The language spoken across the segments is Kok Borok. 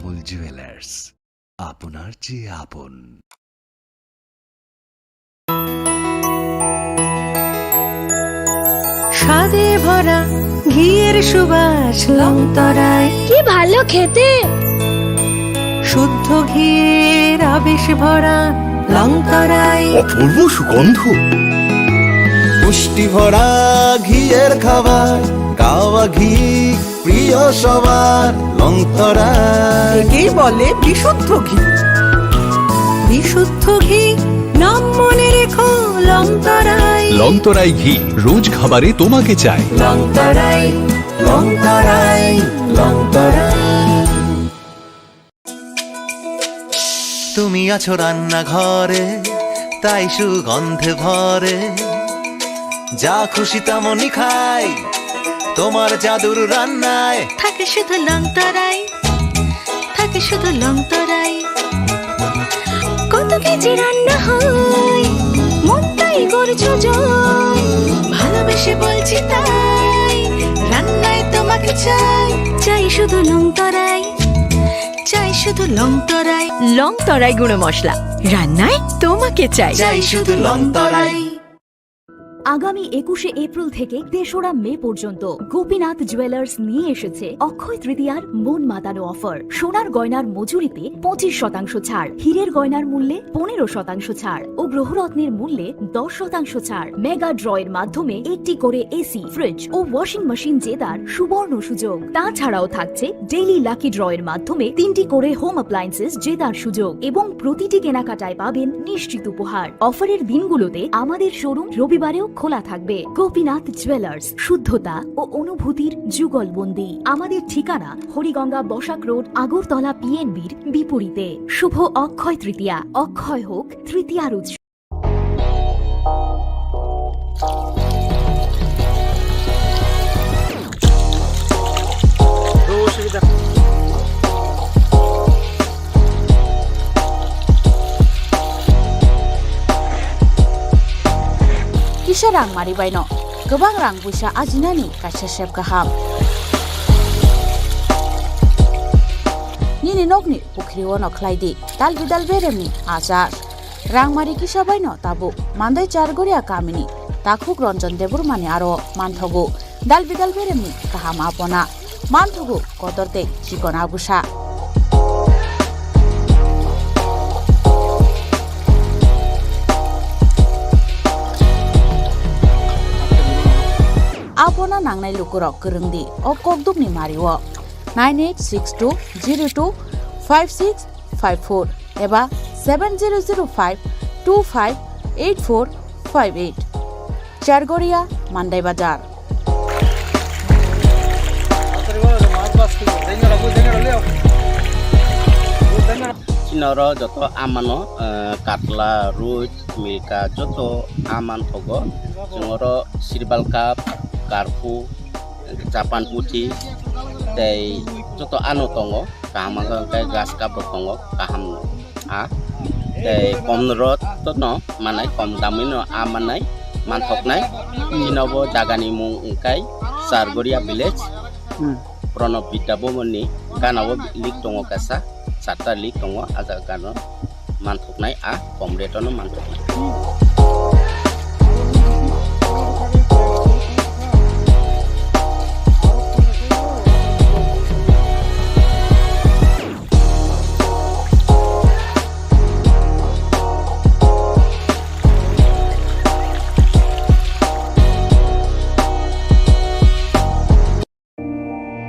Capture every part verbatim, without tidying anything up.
মূল জুয়েলার্স, আপনার যে আপন। স্বাদে ভরা ঘিয়ের সুবাস লংতরাই। কি ভালো খেতে! শুদ্ধ ঘিয়ের আবেশ ভরা লংতরাই। অপূর্ব সুগন্ধ। পুষ্টি ভরা ঘিয়ের খাবার, কাওয়া ঘি প্রিয় সবার, লংতরাই। একেই বলে বিশুদ্ধ ঘি। বিশুদ্ধ ঘি, নাম মনে রেখো, লংতরাই। লংতরাই ঘি, রোজ খাবারে তোমাকে চাই। লংতরাই, লংতরাই, লংতরাই। তুমি আছো রান্নাঘরে, তাই সুগন্ধে ভরে। যা খুশি তেমনই খাই, তোমার জাদুর রান্নায়। থাকে শুধু লংতরাই, থাকে শুধু লংতরাই। কত কেজি রান্না হয়, মনটাই করছো জয়। ভালোবেসে বলছি তাই, রান্নায় তোমাকে চাই। চাই শুধু লংতরাই, চাই শুধু লংতরাই। লংতরাই গুঁড়ো মশলা, রান্নায় তোমাকে চাই। চাই শুধু লংতরাই। আগামী একুশে এপ্রিল থেকে তেসরা মে পর্যন্ত গোপীনাথ জুয়েলার্স নিয়ে এসেছে অক্ষয় তৃতীয়ার মন মাতানো অফার। সোনার গয়নার মজুরিতে পঁচিশ শতাংশ ছাড়, হীরের গয়নার মূল্যে পনেরো শতাংশ ছাড় ও গ্রহরত্নের মূল্যে দশ শতাংশ ছাড়। মেগা ড্র এর মাধ্যমে একটি করে এসি, ফ্রিজ ও ওয়াশিং মেশিন জেতার সুবর্ণ সুযোগ। তাছাড়াও থাকছে ডেইলি লাকি ড্র এর মাধ্যমে তিনটি করে হোম অ্যাপ্লায়েন্সেস জেতার সুযোগ এবং প্রতিটি কেনাকাটায় পাবেন নিশ্চিত উপহার। অফারের দিনগুলোতে আমাদের শোরুম রবিবারেও খোলা থাকবে। গোপীনাথ জুয়েলার্স, শুদ্ধতা ও অনুভূতির যুগলবন্দি। আমাদের ঠিকানা হরিগঙ্গা বসাক রোড, আগরতলা পিএনবির বিপরীতে। শুভ অক্ষয় তৃতীয়া, অক্ষয় হোক তৃতীয়ার উৎসব। Kisa rangmari baino kwbang rang puisa ajinani kaisa sep kaham. Nini nokni pukhriwo no khlai di dal bidal beremni achar. Rangmari kisa baino tabuk Mandai Chargoria kamini takhuk Ranjan Debbarmani aro manthogo dal bidal beremni kaham apona, manthogo kotor tei chikon agusa. Apona nangnai lukurok kwrwng di o kokdukni mario nine eight six two zero two five six five four eba seven zero zero five two five eight four five eight. Chargoria, Mandai Bazar. Chini oro joto amano, eh, katla, roi, milka joto aman thogo. Chwng oro sirbal cup, karphu, Japan puthi tei joto ano tongo, kaham wngkha hwnkhe grass cup rok tongo, kaham no a tei kom rot no manai, kom damwi no a manai, manthoknai. Chini bo jaga ni mung wngkha Chargoria village, hmm, Pranab Vidya Bhavan ni gana o lik tongo kaisa, charta lik tongo, a jaga no manthoknai, a kom rate o no manthoknai.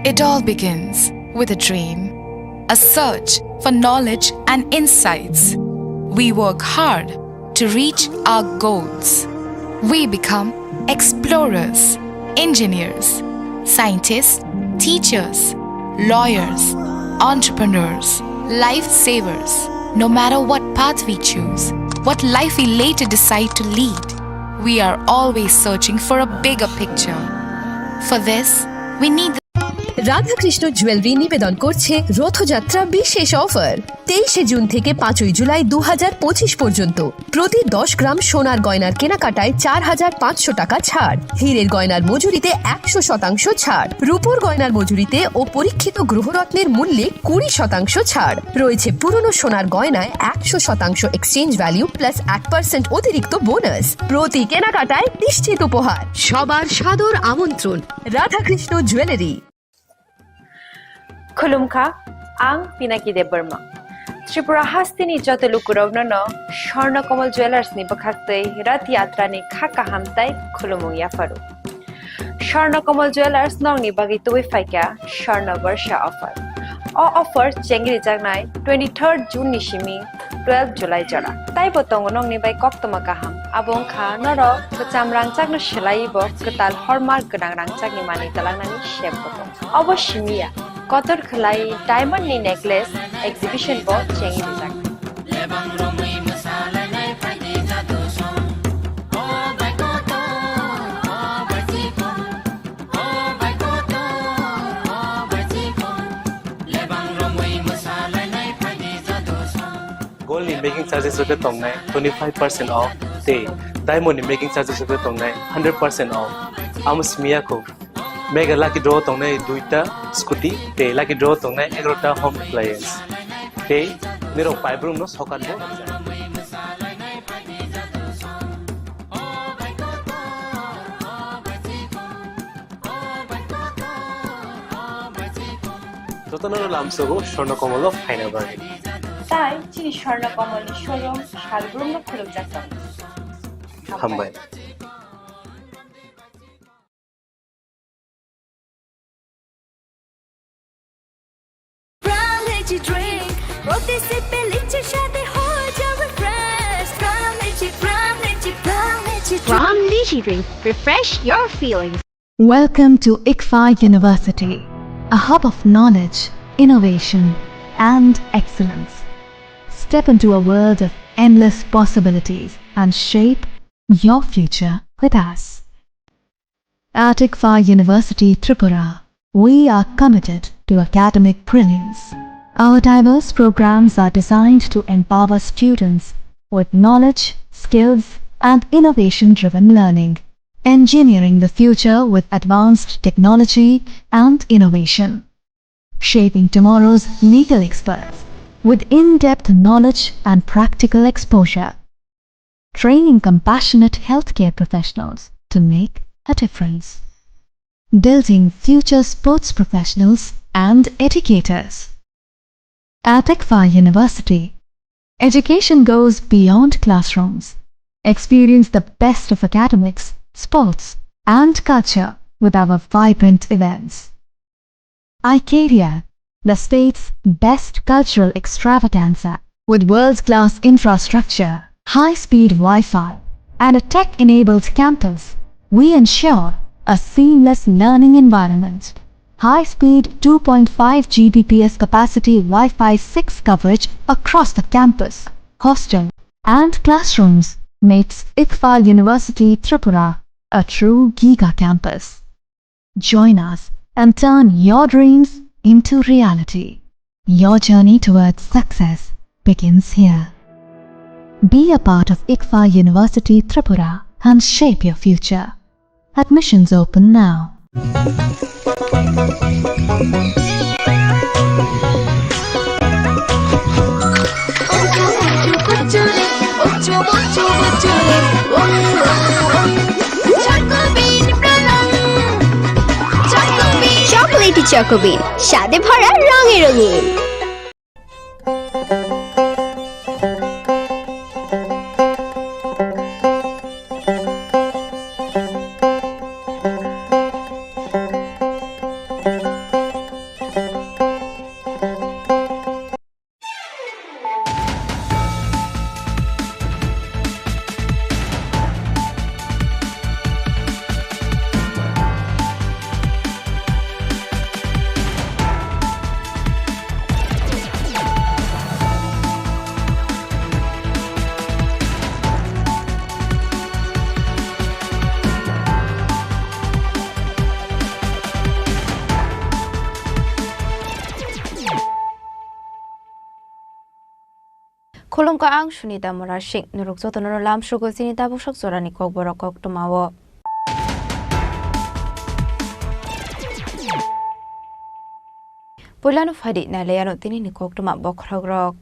It all begins with a dream, a search for knowledge and insights. We work hard to reach our goals. We become explorers, engineers, scientists, teachers, lawyers, entrepreneurs, lifesavers. No matter what path we choose, what life we later decide to lead, we are always searching for a bigger picture. For this, we need Radhakrishna jewellery নিবেদন করছে রথযাত্রা বিশেষ অফার। তেইশে জুন থেকে পাঁচই জুলাই দু হাজার পঁচিশ পর্যন্ত প্রতি দশ গ্রাম সোনার গয়নার কেনাকাটায় চার হাজার পাঁচশো টাকা ছাড়, হীরের গয়নার মজুরিতে একশো শতাংশ ছাড়, রূপোর গয়নার মজুরিতে ও পরীক্ষিত গ্রহরত্নের মূল্যে কুড়ি শতাংশ ছাড় রয়েছে। পুরনো সোনার গয়নায় একশো শতাংশ এক্সচেঞ্জ ভ্যালু প্লাস এক পার্সেন্ট অতিরিক্ত বোনাস। প্রতি কেনাকাটায় নিশ্চিত উপহার। সবার সাদর আমন্ত্রণ Radhakrishna jewellery. Khulumkha, ang Pinaki Debbarma. Tripura hasteni joto lukurokno no Swarna Kamal Jewellers ni bwkhaktwi Rath Yatra ni kha kaham tai khulumung yapharu. Swarna Kamal Jewellers nokni bagwi tubui phaikha Swarna Barsha offer. O offer chengrijaknai twenty-third June ni simi twelve July jora. Taibo tongo nokni bai koktwma kaham. Abo wngkha norok kwcham rangchakno swlaiwi bo kwtal hallmark gwnang rangchakni manwi twlangnani sep bo tongo. Obo simi ya, kotor khwlai diamond ni necklace exhibition bo chengwi rijak. Gold ni making charges rok khe tongnai twenty five percent off tei diamond ni making charges rok khe tongnai hundred percent off. Amo simi ya kho. Mega lucky draw tongnai duita scooty tei lucky draw tongnai egarota home appliance. Tei nirok paibrung no sokat bo. Jotono lamsogo Swarna Kamal o phaina bagwi. Tai chini Swarna Kamal ni showroom salbrumno khulumjak tongo. Hambai. Pram Lychee drink, প্রতি সিপে লিচির স্বাদে হয়ে যাবে fresh। Pram Lychee, Pram Lychee, Pram Lychee drink। Pram Lychee drink, refresh your feelings. Welcome to ICFAI University, a hub of knowledge, innovation, and excellence. Step into a world of endless possibilities and shape your future with us. At ICFAI University Tripura, we are committed to academic brilliance. Our diverse programs are designed to empower students with knowledge, skills, and innovation-driven learning, engineering the future with advanced technology and innovation, shaping tomorrow's legal experts with in-depth knowledge and practical exposure, training compassionate healthcare professionals to make a difference, building future sports professionals and educators. At ICFAI University, education goes beyond classrooms. Experience the best of academics, sports, and culture with our vibrant events. iCaria, the state's best cultural extravaganza, with world-class infrastructure, high-speed Wi-Fi, and a tech-enabled campus, we ensure a seamless learning environment. High-speed two point five G B P S capacity Wi-Fi six coverage across the campus, hostel, and classrooms makes ICFAI University Tripura a true giga campus. Join us and turn your dreams into reality. Your journey towards success begins here. Be a part of ICFAI University Tripura and shape your future. Admissions open now. Chocolatey Choco Bean, স্বাদে ভরা, রঙে রঙিন। Khulumkha, ang Sunita Murasing. Norok jotono lamsugo chini tabuksak jorani kokborok koktwmao. Puilano phaidi nailaiano tinini koktwma bokhorokrok.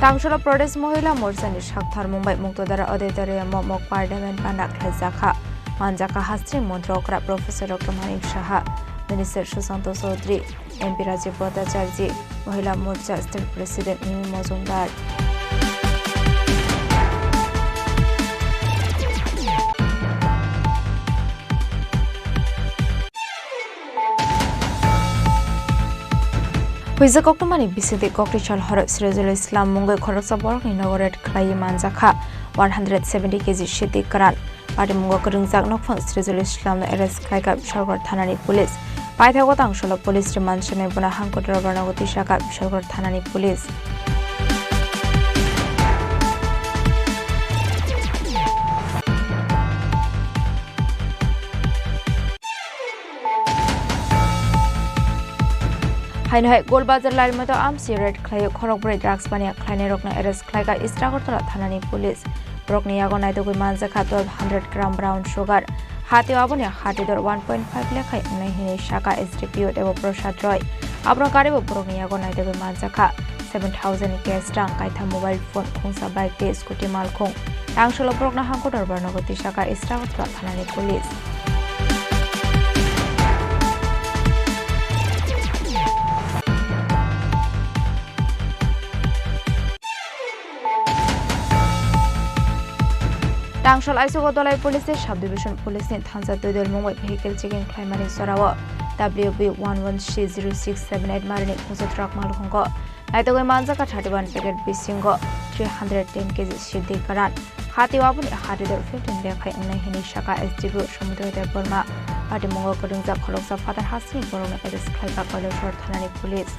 Tangsolo Pradesh Mohila Morchani saktharmung bai Muktodara Auditorium o mock parliament panda khlaijakha. Manjakha hasteni montri okra Professor Doctor Manik Saha, Minister Sushanta Chaudhary, M P Rajiv Bhattacharjee, Mohila Morcha State President Mimi Mojumdar. Huijak koktwmani bisingtwi kokri sal horo Sirajul Islam mungwi khoroksa borokni nogo raid khlaiwi manjakha one hundred seventy K G sidi kwran. Patimungo kwrwngjak nokphang Sirajul Islamno arrest khlaikha Bishalgarh thanani police. Paithago Tangsolo police remand swnai bono hangkotor barnogo tisakha Bishalgarh thanani police. Haino hai Golbazar Larimata amsi raid khlaio khorokbrwi drugs mania khlainairokno arrest khlaikha East Agartala thanani police. Borokni yago naitugwi manjakha twelve hundred gram brown sugar. Hatio aboni hati dor one point five lakh hai wngnai hinwi sakha S D P O Debo Prasad Roy. Abono karibo borokni yago naitugwi manjakha seven thousand ni cash rang, kaitham mobile phone, khungsa bike tei scooty malkhung. Tangsolo borokno hangkotor barnogo tisakha East Agartala thanani police. Tangsol Aisugo Dolai Police tei Sub Division Police ni thansa twi dol mungwi vehicle checking khlaimani jorao W B one one C zero six seven eight marini khungsa truck malkhungo naitugwi manjakha thirty one packet bisingo three hundred ten K G sidi kwran. Hatio aboni hati dor fifteen lakh hai wngnai hinwi sakha S D P O Samudra Debbarma. Patimungo kwrwngjak khoroksa phatar hasteni borokno arrest khlaikha Kailasor thanani police.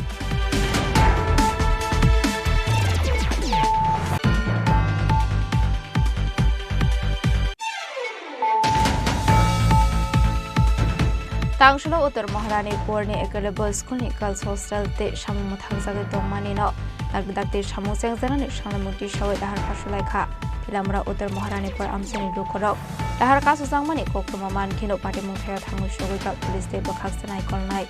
Tangsolo Uttar Maharani Porni Ekelebo School ni Girls Hostel tei samung mwthangjagwi tongmani no dakti dakti samung chengjaknani sanglaimunti sawi dahar kasulaikha. Tilamura Uttar Maharani Por amchaini lukurok dahar kasujangmani koktwma mankheno patimung thaio thangwi sogwi kha police tei bwkhak sanai kolnai.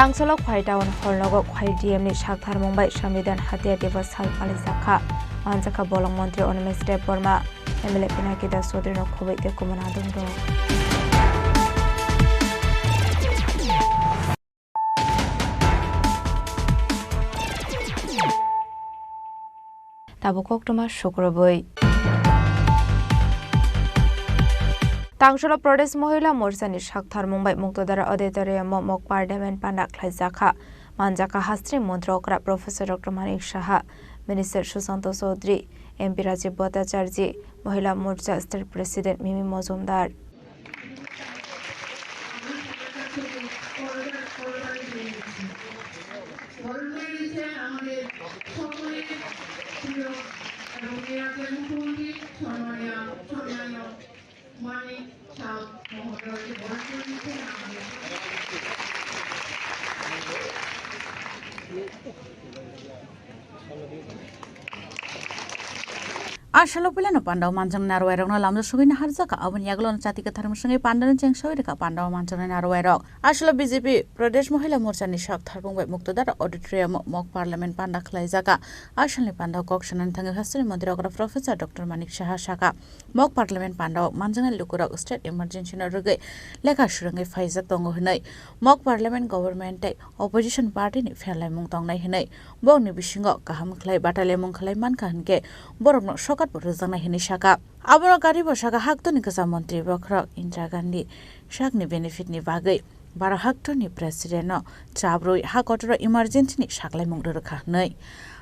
Tangsolo Khwai Town Hall nogo Khwai D M ni saktharmung bai Sambidan Hatia Diwas sal palijakha. Manjakha bolong montri Animesh Debbarma, M L A Pinaki Das Chaudhary no khobwi tei kumuna adongrok. Tabuk koktwma sukrubwi. Tangsolo Pradesh Mohila Morchani saktharmung bai Muktodara Auditorium o mock parliament panda khlaijakha. Manjakha hasteni montri okra Professor Doctor Manik Saha, Minister Sushanta Chaudhary, M P Rajiv Bhattacharjee, Mohila Morcha State President Mimi Mojumdar. বরণ করে দিচ্ছেন আমাদের সকলের প্রিয় এবং এই রাজ্যের মুখ্যমন্ত্রী সম্মানীয়, সম্মানীয় মানিক সাহা মহোদয়কে বরণ করে দিচ্ছেন আমাদের। Asalo puilano pandao manjaknai narwai rokno lamjak sogwi naharjak kha. Aboni yagulo chati kwthar mwswngwi pandano cheng sogwi rwkha pandao manjaknai narwai rok. Asalo B J P Pradesh Mohila Morcha ni sak tharbung bai Muktodar Auditorium o mock parliament panda khlaijak kha. Asalni pandao kok sanani thangwi hasteni montri okra Professor Doctor Manik Saha sakha, mock parliament pandao manjaknai lukurok state emergency no rwgwi lekha swrwngwi phaijak tongo hwnwi, mock parliament government tei opposition party ni pherlaimung tongnai hwnwi, bokni bisingo kaham khlai batalaimung khlai mankha hinkhe borokno sokat bo rwjaknai hwnwi sakha. Abono karibo sakha, haktorni kwcham montri bokhorok Indira Gandhi sakni benefit ni bagwi baro haktorni president no chabrwi ha kotor o emergency ni saklaimung rwrwkha hwnwi.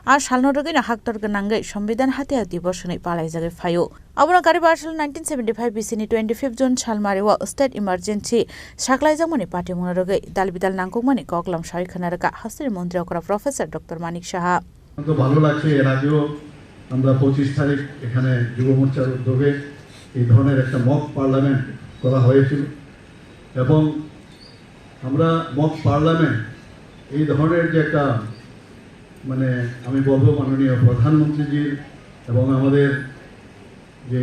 A salno rwgwino haktor gwnangwi Sambidan Hatia Divos hwnwi palaijagwi phaio. Abono karibo asal nineteen seventy-five B C ni twenty-fifth June salmari o state emergency saklaijakmani patimungno rwgwi dalbidal nangkukmani koklam sawi khwna rwkha hasteni montri okra Professor Doctor Manik Saha. তো ভালো লাগছে, এর আগেও আমরা পঁচিশ তারিখ এখানে যুব মোর্চার উদ্যোগে এই ধরনের একটা মক পার্লামেন্ট করা হয়েছিল এবং আমরা মক পার্লামেন্ট এই ধরনের যে একটা, মানে, আমি বলবো মাননীয় প্রধানমন্ত্রীজির এবং আমাদের যে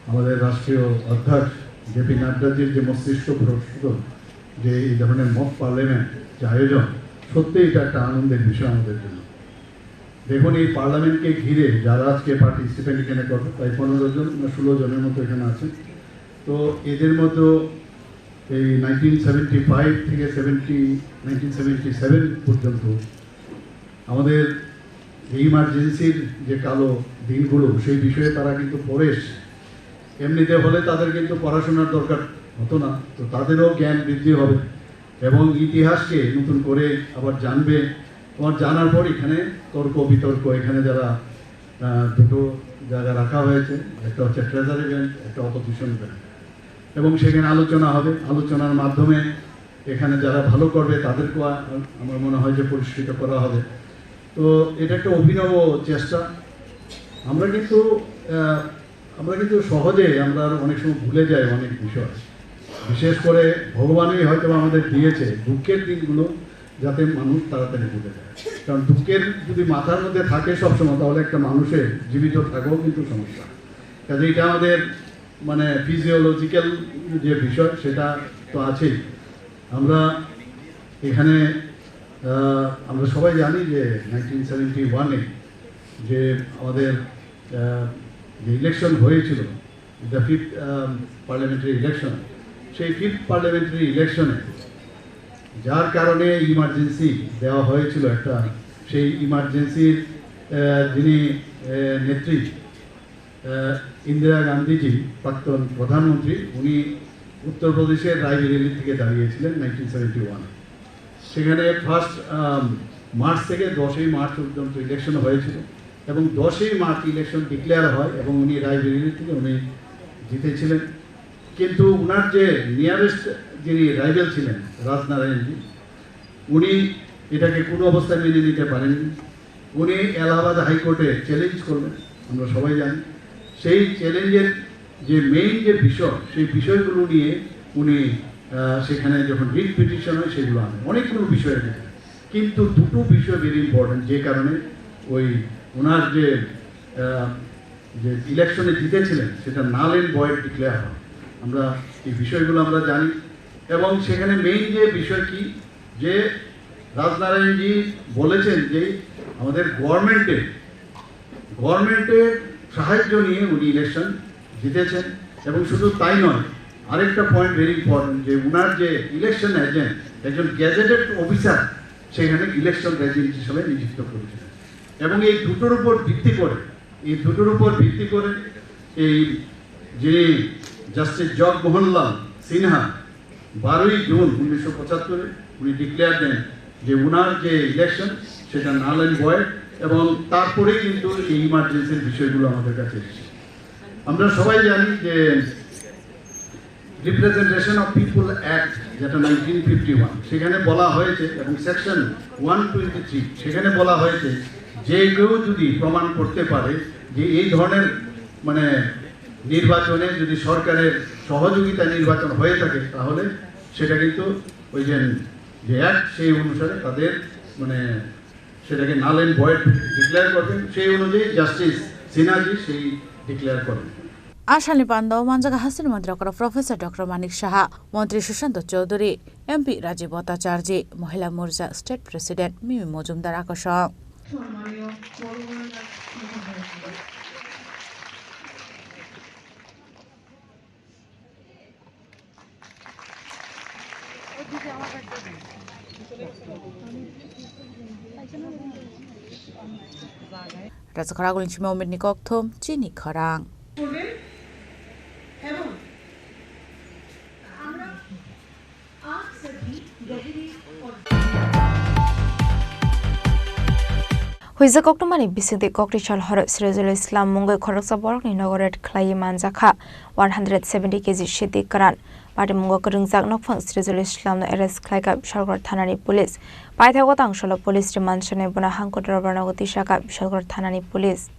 আমাদের রাষ্ট্রীয় অধ্যক্ষ জেপি নাড্ডাজির যে মস্তিষ্ক প্রসূত যে এই ধরনের মক পার্লামেন্ট যে আয়োজন, সত্যিই এটা একটা আনন্দের বিষয় আমাদের জন্য। দেখুন, এই পার্লামেন্টকে ঘিরে যারা আজকে পার্টিসিপেন্ট এখানে করবে, প্রায় পনেরো জন না ষোলো জনের মতো এখানে আছেন। তো এদের মধ্যে এই নাইনটিন সেভেন্টি ফাইভ থেকে সেভেন্টি নাইনটিন সেভেন্টি সেভেন পর্যন্ত আমাদের এই ইমার্জেন্সির যে কালো দিনগুলো, সেই বিষয়ে তারা কিন্তু পড়ে এসছে। এমনিতে হলে তাদের কিন্তু পড়াশোনার দরকার হতো না, তো তাদেরও জ্ঞান বৃদ্ধি হবে এবং ইতিহাসকে নতুন করে আবার জানবে। তোমার জানার পর এখানে তর্ক বিতর্ক, এখানে যারা, আহ, দুটো জায়গা রাখা হয়েছে, একটা হচ্ছে ট্রেজারি বেঞ্চ, একটা অপোজিশন বেঞ্চ, এবং সেখানে আলোচনা হবে। আলোচনার মাধ্যমে এখানে যারা ভালো করবে তাদেরকেও আ-, আমার মনে হয় যে পুরস্কৃত করা হবে। তো এটা একটা অভিনব চেষ্টা। আমরা কিন্তু, আহ, আমরা কিন্তু সহজে আমরা অনেক সময় ভুলে যাই অনেক বিষয়। বিশেষ করে ভগবানই হয়তো আমাদের দিয়েছে দুঃখের দিনগুলো, যাতে মানুষ তাড়াতাড়ি ভুলে যায়। কারণ দুঃখের যদি মাথার মধ্যে থাকে সবসময়, তাহলে একটা মানুষের জীবিত থাকাও কিন্তু সমস্যা। কাজে এটা আমাদের, মানে, ফিজিওলজিক্যাল যে বিষয়, সেটা তো আছেই। আমরা এখানে, আহ, আমরা সবাই জানি যে নাইনটিন সেভেন্টি ওয়ানে যে আমাদের, আহ, যে ইলেকশন হয়েছিল, দ্য ফিফথ পার্লামেন্টারি ইলেকশন, সেই ফিফথ পার্লামেন্টারি ইলেকশনে যার কারণে ইমার্জেন্সি দেওয়া হয়েছিল একটা, সেই ইমার্জেন্সির, আহ, যিনি, আহ, নেত্রী, আহ, ইন্দিরা গান্ধীজি, প্রাক্তন প্রধানমন্ত্রী, উনি উত্তরপ্রদেশের রায়বেরেলি থেকে দাঁড়িয়েছিলেন নাইনটিন সেভেন্টি ওয়ানে। সেখানে ফার্স্ট, আম, মার্চ থেকে দশই মার্চ পর্যন্ত ইলেকশন হয়েছিল এবং দশই মার্চ ইলেকশন ডিক্লেয়ার হয় এবং উনি রায়বেরেলি থেকে উনি জিতেছিলেন। কিন্তু উনার যে নিয়ারেস্ট যিনি রাইভেল ছিলেন, রাজনারায়ণজি, উনি এটাকে কোনো অবস্থায় মেনে নিতে পারেননি। উনি এলাহাবাদ হাইকোর্টে চ্যালেঞ্জ করলেন, আমরা সবাই জানি। সেই চ্যালেঞ্জের যে মেইন যে বিষয়, সেই বিষয়গুলো নিয়ে উনি, আহ, সেখানে যখন রিট পিটিশন হয়, সেগুলো আনে, অনেকগুলো বিষয় আছে। কিন্তু দুটো বিষয় ভেরি ইম্পর্টেন্ট, যে কারণে ওই ওনার যে, আহ, যে ইলেকশনে জিতেছিলেন, সেটা নাল অ্যান্ড ভয়েড ডিক্লেয়ার হয়। আমরা এই বিষয়গুলো আমরা জানি। এবং সেখানে মেইন যে বিষয় কি, যে রাজনারায়ণজি বলেছেন যে আমাদের গভর্নমেন্টের, গভর্নমেন্টের সাহায্য নিয়ে উনি ইলেকশন জিতেছেন। এবং শুধু তাই নয়, আরেকটা পয়েন্ট ভেরি ইম্পর্টেন্ট, যে উনার যে ইলেকশন এজেন্ট, একজন গেজেটেড অফিসার সেখানে ইলেকশন এজেন্ট হিসেবে নিযুক্ত করেছিলেন। এবং এই দুটোর উপর ভিত্তি করে, এই দুটোর উপর ভিত্তি করে এই যে জাস্টিস জগমোহনলাল সিনহা বারোই জুন উনিশশো পঁচাত্তরে উনি ডিক্লেয়ার দেন যে উনার যে ইলেকশন, সেটা নাল অ্যান্ড ভয়েড, এবং তারপরেই কিন্তু এই ইমার্জেন্সির বিষয়গুলো আমাদের কাছে এসেছে। আমরা সবাই জানি যে রিপ্রেজেন্টেশন অফ পিপল অ্যাক্ট, যেটা নাইনটিন ফিফটি ওয়ান, সেখানে বলা হয়েছে, এবং সেকশন ওয়ান টোয়েন্টি থ্রি, সেখানে বলা হয়েছে, যে কেউ যদি প্রমাণ করতে পারে যে এই ধরনের, মানে, নির্বাচনে যদি সরকারের সহযোগিতা নির্বাচন হয়ে থাকে, তাহলে সেটা কিন্তু ওই যে, যে অ্যাক্ট, সেই অনুসারে তাদের, মানে, সেটাকে নাল অ্যান্ড ভয়েড ডিক্লেয়ার করবেন। সেই অনুযায়ী জাস্টিস সিনহাজি সেই ডিক্লেয়ার করেন। Asalni pando manjaga hasteni montri okra Professor Doctor Manik Saha, Montri Sushanta Chowdhury, M P Rajiv Bhattacharjee, Mohila Morcha State President Mimi Mojumdar akosong. Rajakhara Gulin Sima Umit ni kokthum chini khorang. Huijak koktwmani bisingtwi kokri sal horo Sirajul Islam mungwi khoroksa borokni nogo raid khlaiwi manjakha one hundred seventy K G sidi kwran. Patimungo kwrwngjak nokphang Sirajul Islamno arrest khlaikha Bishalgarh thanani police. Paithago tangsholo police rwmansani bono hangkhe dorbar nogo tisakha Bishalgarh thanani police.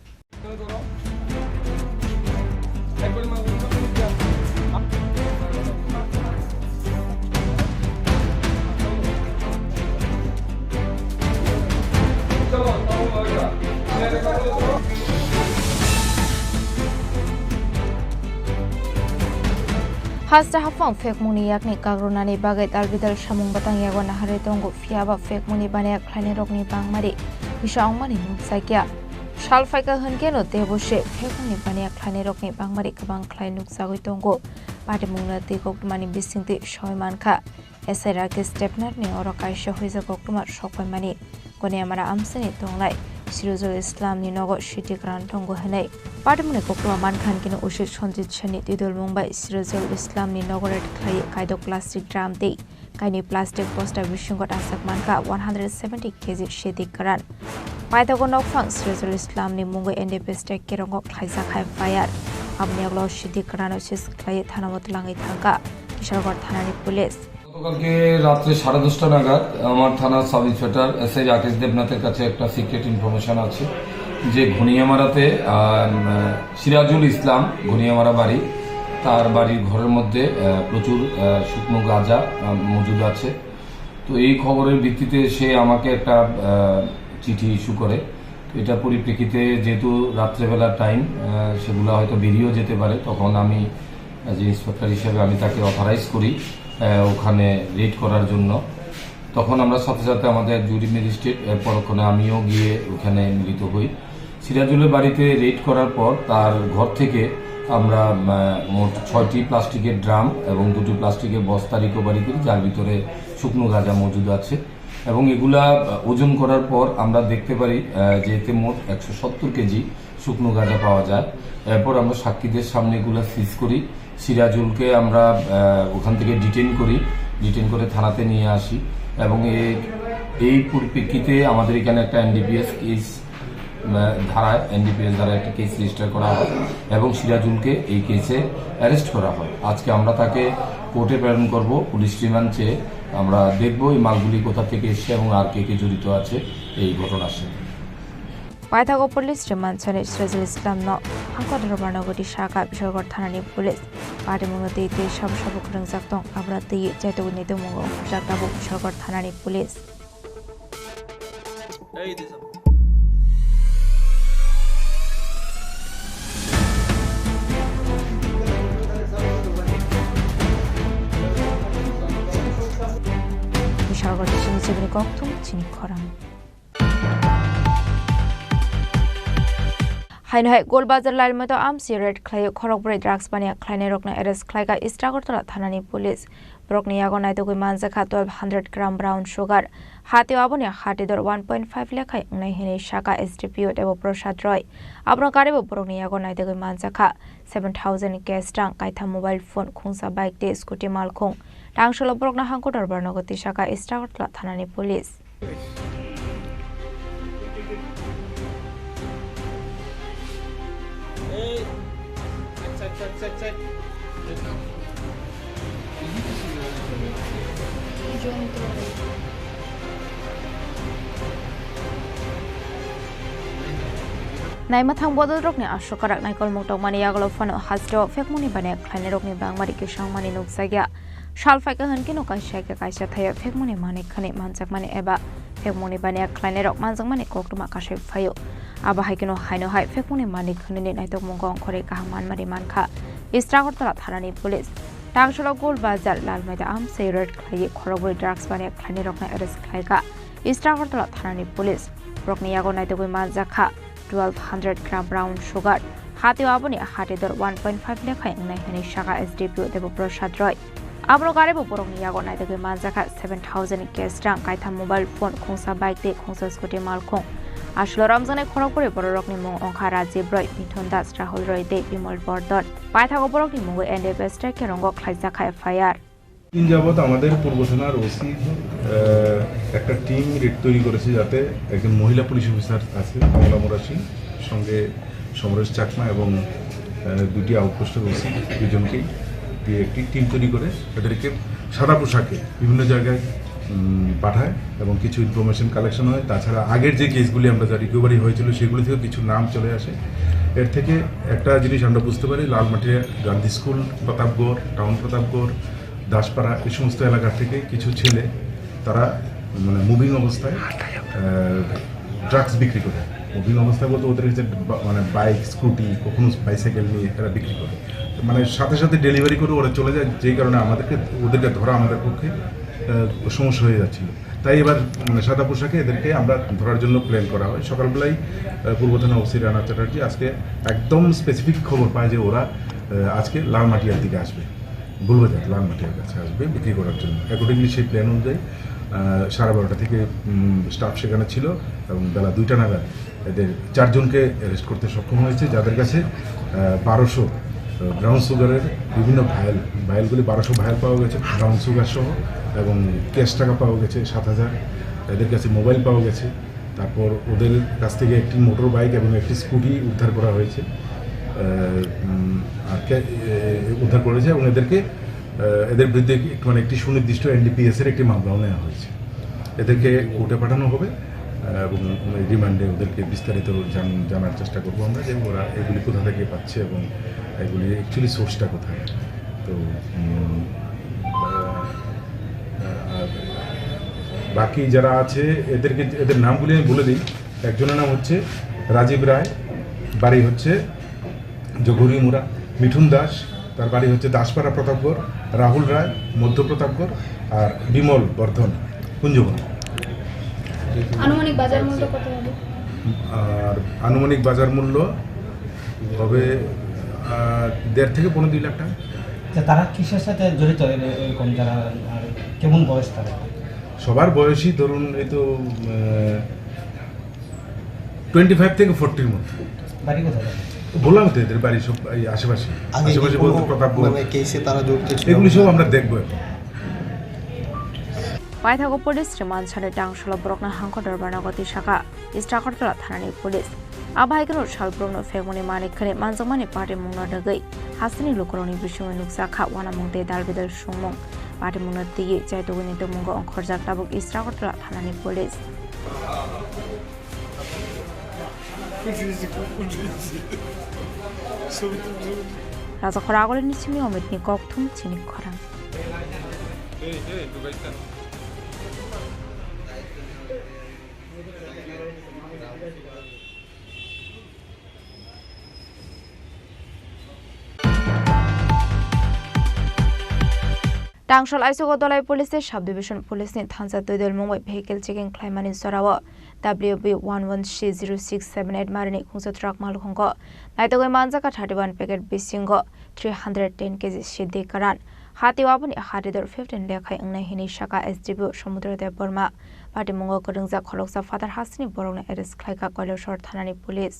Hasta haphang phekmungni yakni kagrunani bagwi dalbidal samung batang yago naharwi tongo, phiyaba phekmungni baniya khlainairokni bangmari kisa wngmani nukjakya. Sal phaikha hwnkeno teibo se phekmungni baniya khlainairokni bangmari kwbang khlai nukjagwi tongo. Patimungno twi koktwmani bisingtwi soi mankha. S I Rakesh Debnath ni oro kaisa huijak koktwma sokpaimani. Goniamara amchaini tonglai Sirajul Islam ni nogo C T Grant tongo hwnwi. Patimungni koktwma mankha hwnkeno usi Sanjit Sen ni twidulmung bai Sirajul Islam ni nogo raid khlaiwi kaidok plastic drum tei kainwi plastic bosta bisingo rachak mankha one hundred seventy K G C T Grant. Paithago nokphang Sirajul Islam ni mungwi N D P S T kerongo khlaijak F I R. Aboni yagulo C T Grant no seize khlaiwi thanao twlangwi thangkha Kishalgarh thanani police. গতকালকে রাত্রে সাড়ে দশটা নাগাদ আমার থানার sub inspector S I Rakesh দেবনাথের কাছে একটা সিক্রেট ইনফরমেশন আছে যে ঘনিয়ামারাতে, আহ, সিরাজুল ইসলাম, ঘনিয়ামারা বাড়ি, তার বাড়ির ঘরের মধ্যে, আহ, প্রচুর, আহ, শুকনো গাঁজা, আহ, মজুদ আছে। তো এই খবরের ভিত্তিতে সে আমাকে একটা, আহ, চিঠি ইস্যু করে। তো এটার পরিপ্রেক্ষিতে যেহেতু রাত্রেবেলার টাইম, আহ, সেগুলো হয়তো বেরিয়েও যেতে পারে, তখন আমি, আহ, যে ইন্সপেক্টর হিসেবে আমি তাকে অথরাইজ করি, আহ, ওখানে রেড করার জন্য। তখন আমরা সাথে সাথে আমাদের জুরি ম্যাজিস্ট্রেট, এর পরক্ষণে আমিও গিয়ে ওখানে মিলিত হই। সিরাজুলের বাড়িতে রেড করার পর তার ঘর থেকে আমরা, আহ, মোট ছয়টি প্লাস্টিকের ড্রাম এবং দুটি প্লাস্টিকের বস্তা রিকভারি করি, যার ভিতরে শুকনো গাঁজা মজুদ আছে। এবং এগুলা, আহ, ওজন করার পর আমরা দেখতে পারি, আহ, যে এতে মোট একশো সত্তর কেজি শুকনো গাঁজা পাওয়া যায়। এরপর আমরা সাক্ষীদের সামনে এগুলা সিজ করি। সিরাজুলকে আমরা, আহ, ওখান থেকে ডিটেইন করি, ডিটেইন করে থানাতে নিয়ে আসি। এবং এই, এই পরিপ্রেক্ষিতে আমাদের এখানে একটা N D P S case, ah, ধারায়, এন ডি পি এস ধারায় একটা কেস রেজিস্টার করা হয় এবং সিরাজুলকে এই কেসে অ্যারেস্ট করা হয়। আজকে আমরা তাকে কোর্টে প্রেরণ করব, পুলিশ রিমান্ড চেয়ে আমরা দেখব এই মালগুলি কোথা থেকে এসছে এবং আর কে কে জড়িত আছে এই ঘটনার সাথে। Paithago police rwmansani Sirajul Islam no hangkor rwmano goti saka Bishalgarh thanani police. Patimungno twi twi sabo sabo kwrwngjak tong, abono twi chaitugwi naitukmungo ongkhorjak tabuk Bishalgarh thanani police. Bishalgarh chini chibini kokthum chini khorang. Haino hai Golbazar Lalmaito amsi raid khlaiwi khorokbrwi drugs baniya khlainairokno arrest khlaikha East Agartala thanani police. Borokni yago naitugwi manjakha twelve hundred gram brown sugar. Hatio aboni hati dor one point five lekhai wngnai hinwi saka S D P O Debo Prasad Roy. Abono karibo borokni yago naitugwi manjakha seven thousand cash rang, kaitham mobile phone, khungsa bike tei scooty malkhung. Tangsholo borokno hangkotor barnogo tisaka East Agartala thanani police. Naima thang bodolrokni aswk karak naikolmung tongmani yagulo phano hasteo phekmungni baniya khlainairokni bangmari kisangmani nukjakya. Sal phaikha hwnkhe no kaisa khe kaisa thaio phekmungni manik hwnwi manjakmani eba phekmungni baniya khlainairok manjakmani koktwma kasui phaio. Abo hai kheno haino hai phekmungni manik hwnwi naitokmungo ongkhorwi kaham manmani mankha East Agartala thanani police. Tangsholo Gol Bazar, Lalmaida amsai raid khlaiwi khorokbrwi drugs baniya khlainairokno arrest khlaikha East Agartala thanani police. Borokni yago naitugwi manjakha twelve hundred gram brown sugar. Hatio aboni hati dor one point five lekhai wngnai hinwi saka S D P O Debo Prasad Roy. Abono karibo borokni yago naitugwi manjakha seven thousand cash rang, kaitham mobile phone, khungsa bike tei khungsa scooty malkhung. Aswlo romjaknai khorokbrwi bororokni mung wngkha Rajiv Roy, Mithun Das, Rahul Roy tei Bimal Bordon. Paithago borokni mungwi N D P S track kerongo khlaijakha F I R. দিন যাবত আমাদের পূর্ব থানার ওসি একটা team red তৈরি করেছে, যাতে একজন মহিলা পুলিশ অফিসার আছে কমলা মুরাশি, সঙ্গে সমরেশ চাকমা এবং আহ, দুটি আউটপোস্টের ওসি দুজনকেই দিয়ে একটি টিম তৈরি করে তাদেরকে সাদা পোশাকে বিভিন্ন জায়গায় উম, পাঠায় এবং কিছু ইনফরমেশন কালেকশন হয়। তাছাড়া আগের যে কেসগুলি আমরা যা রিকভারি হয়েছিল, সেগুলি থেকে কিছু নাম চলে আসে। এর থেকে একটা জিনিস আমরা বুঝতে পারি, লালমাটিয়া, গান্ধী স্কুল, প্রতাপগড়, টাউন প্রতাপগড়, দাসপাড়া, এই সমস্ত এলাকা থেকে কিছু ছেলে, তারা মানে মুভিং অবস্থায় ড্রাগস বিক্রি করে। মুভিং অবস্থায় বলতে ওদের কাছে বা- মানে বাইক, স্কুটি, কখনো বাইসাইকেল নিয়ে এরা বিক্রি করে। মানে সাথে সাথে ডেলিভারি করে ওরা চলে যায়, যেই কারণে আমাদেরকে, ওদেরকে ধরা আমাদের পক্ষে আহ, সমস্যা হয়ে যাচ্ছিল। তাই এবার মানে সাদা পোশাকে এদেরকে আমরা ধরার জন্য প্ল্যান করা হয়। সকালবেলায় আহ, পূর্ব থানা ওসি রানা চ্যাটার্জি আজকে একদম স্পেসিফিক খবর পায় যে ওরা আহ, আজকে লালমাটিয়ার দিকে আসবে, ভুলবাজার লালমাটিয়ার কাছে আসবে বিক্রি করার জন্য। অ্যাকর্ডিংলি সেই প্ল্যান অনুযায়ী আহ, সাড়ে বারোটা থেকে স্টাফ সেখানে ছিল এবং বেলা দুইটা নাগাদ এদের চারজনকে অ্যারেস্ট করতে সক্ষম হয়েছে, যাদের কাছে বারোশো ব্রাউন সুগারের বিভিন্ন ভায়েল, ভায়েলগুলি বারোশো ভায়েল পাওয়া গেছে ব্রাউন সুগার সহ, এবং ক্যাশ টাকা পাওয়া গেছে সাত হাজার। এদের কাছে মোবাইল পাওয়া গেছে। তারপর ওদের কাছ থেকে একটি মোটর বাইক এবং একটি স্কুটি উদ্ধার করা হয়েছে। আহ, উম, আর কে- এ- এ- উদ্ধার করেছে এবং এদেরকে আহ, এদের বিরুদ্ধে একটি- মানে একটি সুনির্দিষ্ট এনডিপিএস এর একটি মামলাও নেওয়া হয়েছে। এদেরকে কোর্টে পাঠানো হবে আহ, এবং রিমান্ডে ওদেরকে বিস্তারিত জান- জানার চেষ্টা করবো আমরা যে ওরা এগুলি কোথা থেকে পাচ্ছে এবং এগুলি অ্যাকচুয়ালি সোর্সটা কোথায়। তো উম, আহ, আর বাকি যারা আছে এদেরকে, এদের নামগুলি আমি বলে দিই। একজনের নাম হচ্ছে রাজীব রায়, বাড়ি হচ্ছে জগুরিমুড়া। মিঠুন দাস, তার বাড়ি হচ্ছে দাসপাড়া প্রতাপগড়। রাহুল রায়, মধ্য প্রতাপগড়। আর বিমল বর্ধন, কুঞ্জবন। আনুমানিক বাজার মূল্য কত হবে? আর আনুমানিক বাজার মূল্য হবে আহ, দেড় থেকে পৌনে দুই লাখ টাকা। আচ্ছা, তারা কিসের সাথে জড়িত এর- এরকম যারা, আর কেমন বয়স তারা? সবার বয়সই ধরুন এই তো টোয়েন্টি ফাইভ থেকে ফোরটির মধ্যে। বাড়ি কোথায়? বললাম তো এদের বাড়ি সব এই আশেপাশে। আগে কি আশেপাশে কোনো বলতে প্রতাপগড়। মানে কেসে তারা জড়িত ছিল? এগুলি সব আমরা দেখবো এখন। Paithago police remand sani tang solo borokno hangkho dorbarno goti saka East Agartala thanani police. Abo hai kheno sal borokno phekmani malik khani manjakmani party mungno rwgwi hasteni lukurokni bisingwi nukjakha uanamung tei dal bedal songmung. Party mungno twiwi chaitugwini tongmungo ongkhorjak tabuk East Agartala thanani police. Raja Khoragulini simi Omitni kokthum chini khorang. Tangsol aisogo Dolai Police tei Sub Division Police ni thansa twi dol mungbai vehicle checking khlaimani jorao W B one one C zero six seven eight marini khungsa truck malkhungo naitugwi manjak thirty one packet bisingo three hundred ten K G siddi karan. Hatio aboni haridor fifteen lekhai wngnai hinwi saka S D P O Samudra Debbarma. Patimungo kwrwngjak khoroksa phatar hasteni borokno arrest khlaikha Kailasor thanani police.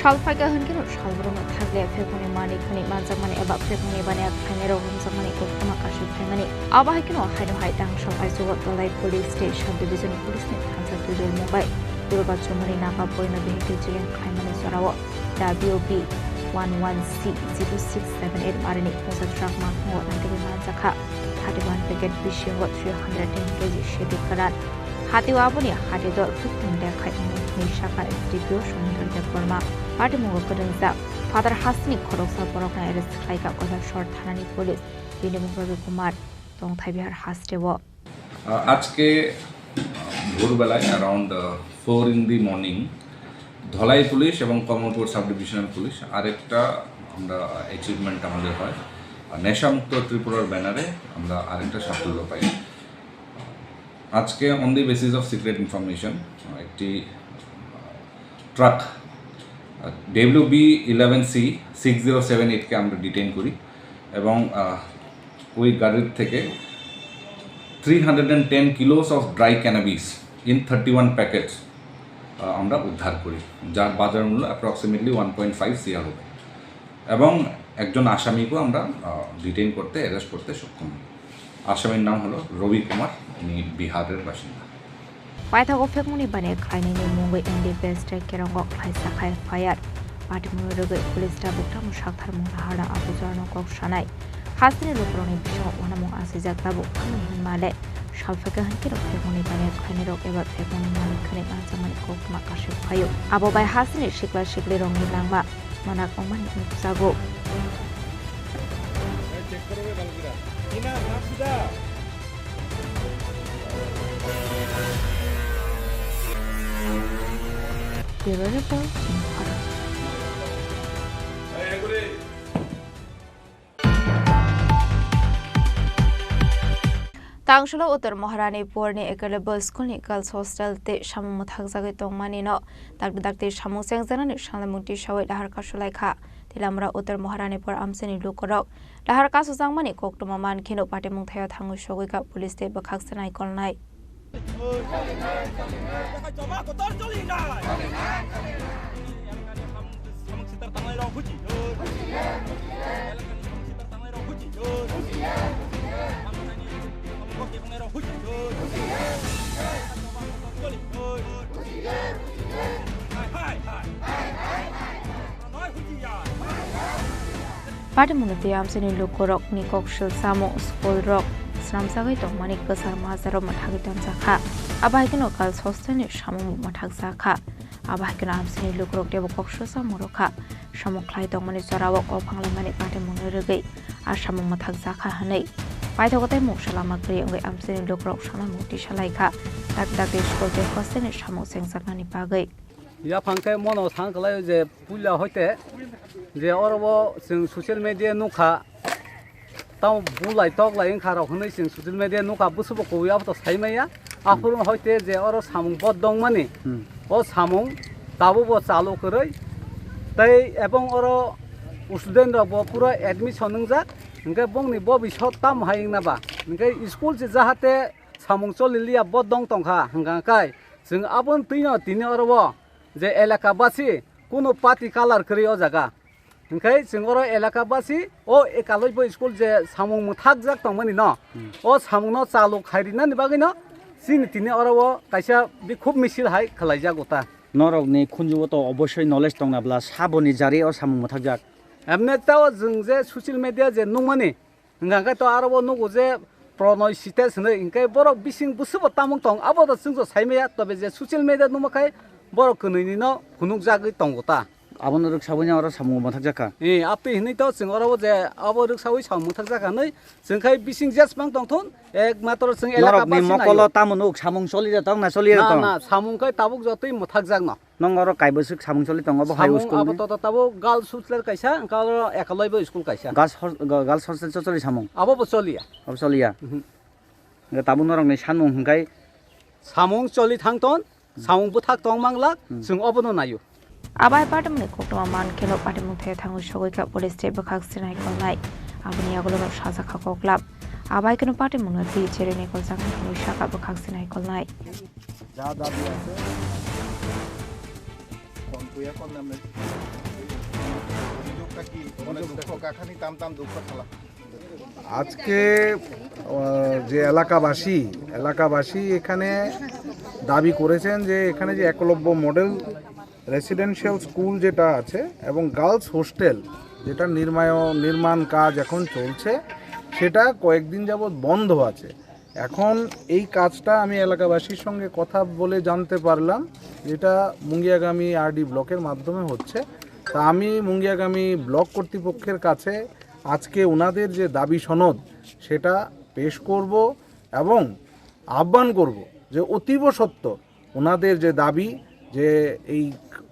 Sal phaikha hwnkheno sal borokno thakle phekmani mani khani manjakmani eba phekmani baniya khlainairok romjakmani koktwma kasui phaimani. Abo hai kheno haino hai Tangsol aisogo Dolai Police tei Sub Division Police ni thansa twijol mungbai Durga Chumani Naga Boino vehicle chilling khlaimani jorao W B one one C zero six seven eight marini khungsa truck malkhungo naitugwi manjakha. Thirty one packet bisingo three hundred ten K G sedi kwran. Hatio aboni hatio dor fifteen lekhai wngnai hinwi saka S D P O Somudro Debbarma. Patimungo kwrwngjak phatar hasteni khoroksa borokno arrest khlaikha Kailasor thanani police. Bini mung Ravi Kumar, Tongthai Bihar hasteo. আহ, আজকে, ah, ভোরবেলায় around, ah, four in the morning Dhalai police এবং Kamalpur sub divisional police আরেকটা আমরা অ্যাচিভমেন্ট আমাদের হয়। আর নেশামুক্ত ত্রিপুরার ব্যানারে আমরা আরেকটা সাফল্য পাই। আজকে on the basis of secret information, আহ, একটি, আহ, ট্রাক, আহ, W B eleven C six zero seven eight কে আমরা ডিটেইন করি এবং, আহ, ওই গাড়ির থেকে three hundred and ten kilos of dry cannabis in thirty one packets আমরা উদ্ধার করি, যার বাজার মূল্য approximately one point five CR হবে। এবং একজন আসামিকেও আমরা ডিটেইন করতে, অ্যারেস্ট করতে সক্ষম হই। আসামির নাম হলো রবি কুমার, উনি বিহারের বাসিন্দা। Paithago phekmani bani khlainani mungwi M D P S tei Kerongo khlaisa kha F I R. Patimungno rwgwi police tabuk tamo saktharmung naharna abo jorano kok sanai. Hasteni lukurokni bisingo uanamung asijak tabuk thangwi hinmale. Salphakhe hinkheno phekmani bani khlainairok eba phekmani malik khani manjakmani koktwma kasik phaio. Abo bai hasteni sikla siklirokni langma manak wngmani nukjago. Bureau Report, Chini Khorang. Tangsulo Uttar Maharani Porni Ekalebo School ni Girls Hostel tei samung mwthakjagwi tongmani no dakti dakti samung chengjaknani sanglaimung tisawi lahar kasulaikha. Tilamura Uttar Maharani Por amchaini lukurok lahar kasujakmani koktwma mankheno patimung thaio thangwi sogwikha police tei bwkhak se naikolnai. Patimungni tei amchaini lukurokni kok sil samung school rok swnamjagwi tongmani kwchar majaro mwthagwi tonjakha. Abo hai kheno girls hostel ni samung mwthakjakha. Abo hai kheno amchaini lukurok teibo kok sil samung rwkha. Samung khlai tongmani jorao o phanglaimani patimungno rwgwi a samung mwthakjakha hwnwi paithago tei mungsa lama kwrwi wngwi amchaini lukurok sanglaimung tisalaikha. Dakti dakti school tei hostel ni samung chengjaknani bagwi. Yaphang khe mono sang kwlaio je puila hoite je oro bo chwng social media nukha, tamo bulai toklai wngkha rok hwnwi chwng social media nukha, bwswkbo kubui abo to sai maya. Aphuru hoite je oro samung bodongmani, Hmm. o samung tabukbo chalu kwrwi tei ebong oro student rokbo pura admission wngjak, hwnkhe bongni bobisot tamo hai wngna ba, hwnkhe school se jahate samung choli liya bodong tongkha hwnkha kai. Chwng aboni twino tini oro o je elaka basi kunu party colour kwrwi o jaga. Hwnkhe chwng oro elaka basi o ekalaibo school je samung mwthakjak tongmani no, Hmm. o samungno chalu khai rinani bagwino chini tini oro o kaisa bikhub misil hai khwlaijago ta. Norokni khunjugo to obosoi knowledge tongna bla saboni jari o samung mwthakjak. Emne tao chwng je social media je nukmani, hwnkha khe to aro bo nugo je Pronoy Site hwnwi, hwnkhe borok bising bwswkbo tamung tong, abo to chwngso sai maya, tobe je social media nukma khai borok kwnwini no phunukjagwi tongo ta. Abono rwksawi no oro samung mwthakjak kha. Eh, aptwi hwnwi to chwng oro bo je abo rwksawi samung mwthakjak kha hwnwi chwng khai bising jesmang tongthun, ekmatro chwng elaka Norokni basi mokolo naio. Tamo nuk samung choli de tong na choli de Na, tong? Na, samung khai tabuk jotoi mwthakjak no. Nong oro kaiboswk samung choli tongo bo hai Samung school abo ni? Toto tabuk girls hostel kaisa, hwnkha oro ekalaibo school kaisa. Girls hos-, ga-, girls hostel cho choli samung? Abo bo choliya. Abo choliya? Mhm. Hwnkhe tabuk norokni sanmung hwnkhe? Samung choli thangton, samung bwthak tong manglak, Hmm. chwng obono naio. Abai patimungni koktwma mankheno patimung thaio thangwi sogwikha police tei bwkhak sinai kolnai. Aboni yagulo no sajakha koklap. Abai kheno patimungno twi cherwi naikoljaknai hwnwi sakha bwkhak sinai kolnai. যা দাবি আছে, কোন কুয়া কোন নামে? অভিযোগটা কি? মানে দুঃখ কাখানি টাম টাম দুঃখ খেলা। আজকে, আহ, যে এলাকাবাসী, এলাকাবাসী এখানে দাবি করেছেন যে এখানে যে একলব্য মডেল রেসিডেন্সিয়াল স্কুল যেটা আছে এবং গার্লস হোস্টেল যেটা নির্মায়-, নির্মাণ কাজ এখন চলছে, সেটা কয়েকদিন যাবৎ বন্ধ আছে। এখন এই কাজটা আমি এলাকাবাসীর সঙ্গে কথা বলে জানতে পারলাম, যেটা মুঙ্গিয়াগামী আরডি ব্লকের মাধ্যমে হচ্ছে। তা আমি মুঙ্গিয়াগামী ব্লক কর্তৃপক্ষের কাছে আজকে ওনাদের যে দাবি সনদ, সেটা পেশ করব এবং আহ্বান করব যে অতীব সত্বর ওনাদের যে দাবি যে এই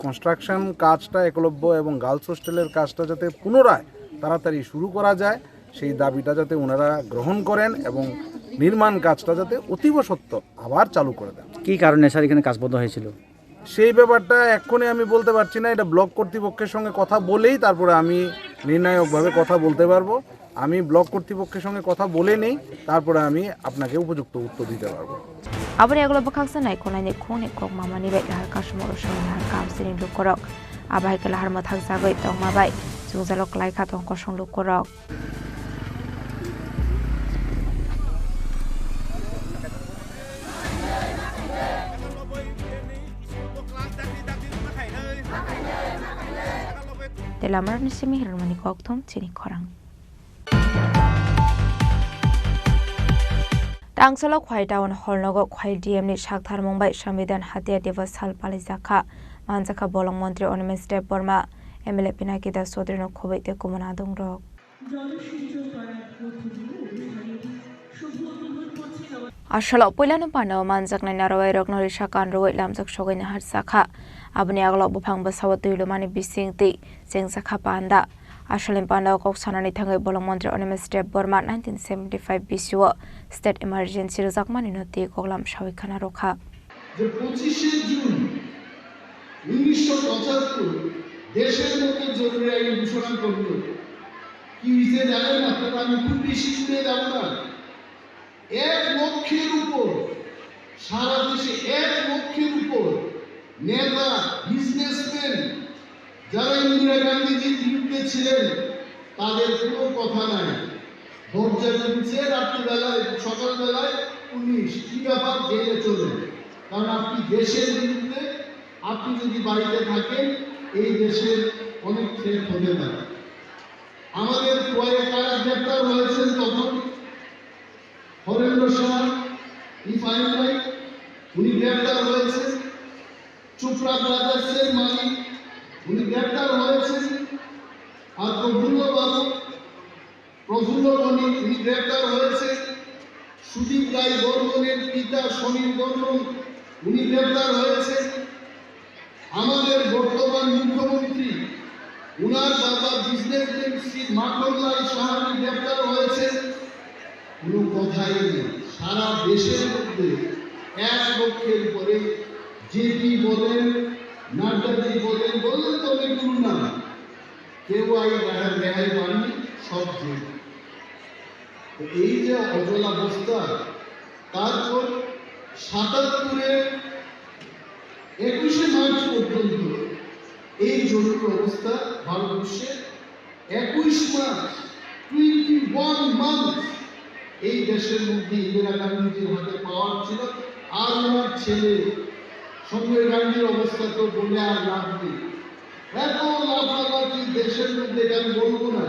কনস্ট্রাকশন কাজটা একলব্য এবং গার্লস হোস্টেলের কাজটা যাতে পুনরায় তাড়াতাড়ি শুরু করা যায়, সেই দাবিটা যাতে ওনারা গ্রহণ করেন এবং নির্মাণ কাজটা যাতে অতীব সত্বর আবার চালু করে দেন। কি কারণে স্যার এখানে কাজ বন্ধ হয়েছিল? সেই ব্যাপারটা এক্ষুনি আমি বলতে পারছি না, এটা ব্লক কর্তৃপক্ষের সঙ্গে কথা বলেই তারপরে আমি নির্ণায়কভাবে কথা বলতে পারবো। আমি ব্লক কর্তৃপক্ষের সঙ্গে কথা বলে নেই, তারপরে আমি আপনাকে উপযুক্ত উত্তর দিতে পারবো। Aboni yagulo bwkhaksa naikolnaini khungni kok mamani bai nahar kasumoro songwi nahar kamsini lukorok. Abo hai khe lahar mwthang jagwi tongma bai chwngjalo kwlai kha tong kosong lukorok. Tei lamarokni simi hirmani kokthum chini khorang. Tangsalo Khwai Town Hall nogo Khwai D M ni saktharmung bai Sambidan Hatiya Divas sal palijakha. Manjakha bolong montri Animesh Debbarma, M L A Pinaki Das Chaudhary no khobwi tei kubun adongrok. Asalo puilano pandao manjaknai narwai rokno risa kanrwui lamjak sogwi naharjakha. Aboni agalo buphang bwsao twi lumani bising twi chengjakha panda. Asalni pandao kok sanani thangwi bolong montri Animesh Debbarma nineteen seventy five bisio state emergency rwjakmani no twi koklam sawi khana rwkha. যে পঁচিশে জুন উনিশশো পঁচাত্তর দেশের মধ্যে জরুরি আইন ঘোষণা করল। কি হয়েছে জানেন আপনারা? আমি খুব বেশি দূরে যাব না। এক লক্ষের উপর, সারা দেশে এক লক্ষের উপর নেতা, বিজনেসম্যান, যারা ইন্দিরা গান্ধীজির বিরুদ্ধে ছিলেন, তাদের কোনো কথা নাই। দরজা খুলছে রাত্রিবেলায়, সকালবেলায় পুলিশ, কি ব্যাপার, জেলে চলে। কারণ আপনি দেশের বিরুদ্ধে, আপনি যদি বাড়িতে থাকেন, এই দেশের অনেক থ্রেট হতে পারে। আমাদের খোয়াইয়ে কারা গ্রেপ্তার হয়েছেন তখন? হরেন্দ্র শাহ, ইফাইন ভাই, উনি গ্রেপ্তার হয়েছেন। চোপড়া ব্রাদার্সের মালিক, উনি গ্রেপ্তার হয়েছেন। আর প্রফুল্ল বাবু, প্রফুল্ল বণিক, উনি গ্রেপ্তার হয়েছেন। সুদীপ রায় বর্মনের পিতা সমীর বর্মন, উনি গ্রেপ্তার হয়েছেন। আমাদের বর্তমান মুখ্যমন্ত্রী, উনার বাবা বিজনেসম্যান শ্রী মাখনলাল সাহানি গ্রেপ্তার হয়েছেন। কোনো কথাই নেই, সারা দেশের মধ্যে এক লক্ষের উপরে জেপি বলেন, নাড্ডাজি বলেন, বললেন তো অনেকগুলো নাম, কেউ আই রেহাই, রেহাই পাননি, সব জেল। তো এই যে অচলাবস্থা, তারপর সাতাত্তরে একুশে মার্চ পর্যন্ত এই জরুরি অবস্থা ভারতবর্ষে একুশ মাস, টোয়েন্টি ওয়ান মান্থস, এই দেশের মধ্যে ইন্দিরা গান্ধীজির হাতে পাওয়ার ছিল, আর ওনার ছেলে সঞ্জয় গান্ধীর অবস্থা তো বলে আর লাভ নেই। এত লাফালাফি দেশের মধ্যে, এটা আমি বলবো না,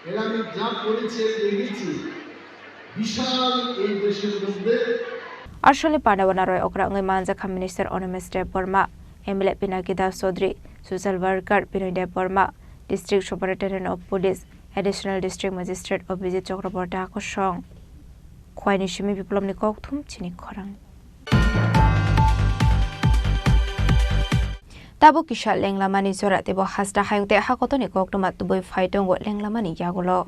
এরা আমি যা করেছে দেখেছি, বিশাল এই দেশের মধ্যে। Asalni pandao narwai okra wngwi manjakha Minister Animesh Debbarma, M L A Pinaki Das Chaudhary, Social Worker Binoy Debbarma, District Superintendent of Police, Additional District Magistrate Abhijit Chakraborty hakosong. Khwaini simi biplopni kokthum chini khorang. Tabuk kisa lenglamani jora teibo hasta hayung tei hakotoni koktwma tubui phai tongo lenglamani yagulo.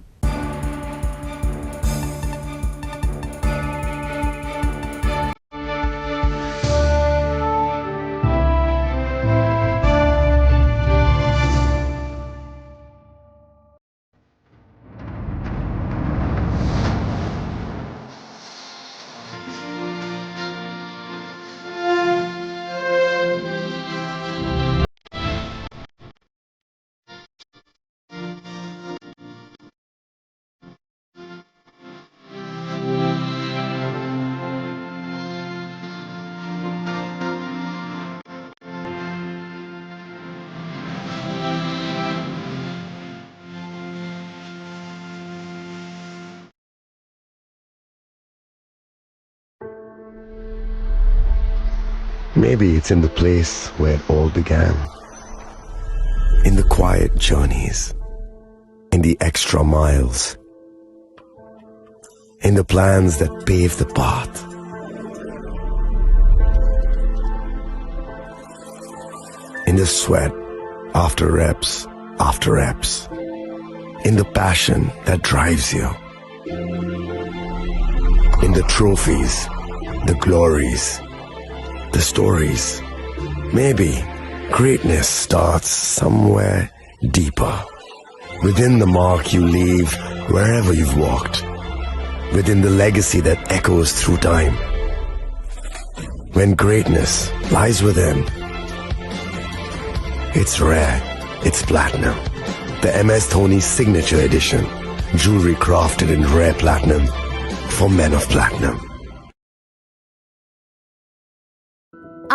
Maybe it's in the place where it all began. In the quiet journeys, in the extra miles, in the plans that pave the path, in the sweat after reps after reps, in the passion that drives you. In the trophies, the glories, the stories. Maybe greatness starts somewhere deeper. Within the mark you leave Wherever you've walked, within the legacy that echoes through time. When greatness lies within, it's rare, it's platinum. The M S Dhoni Signature Edition. Jewelry crafted in rare platinum for men of platinum.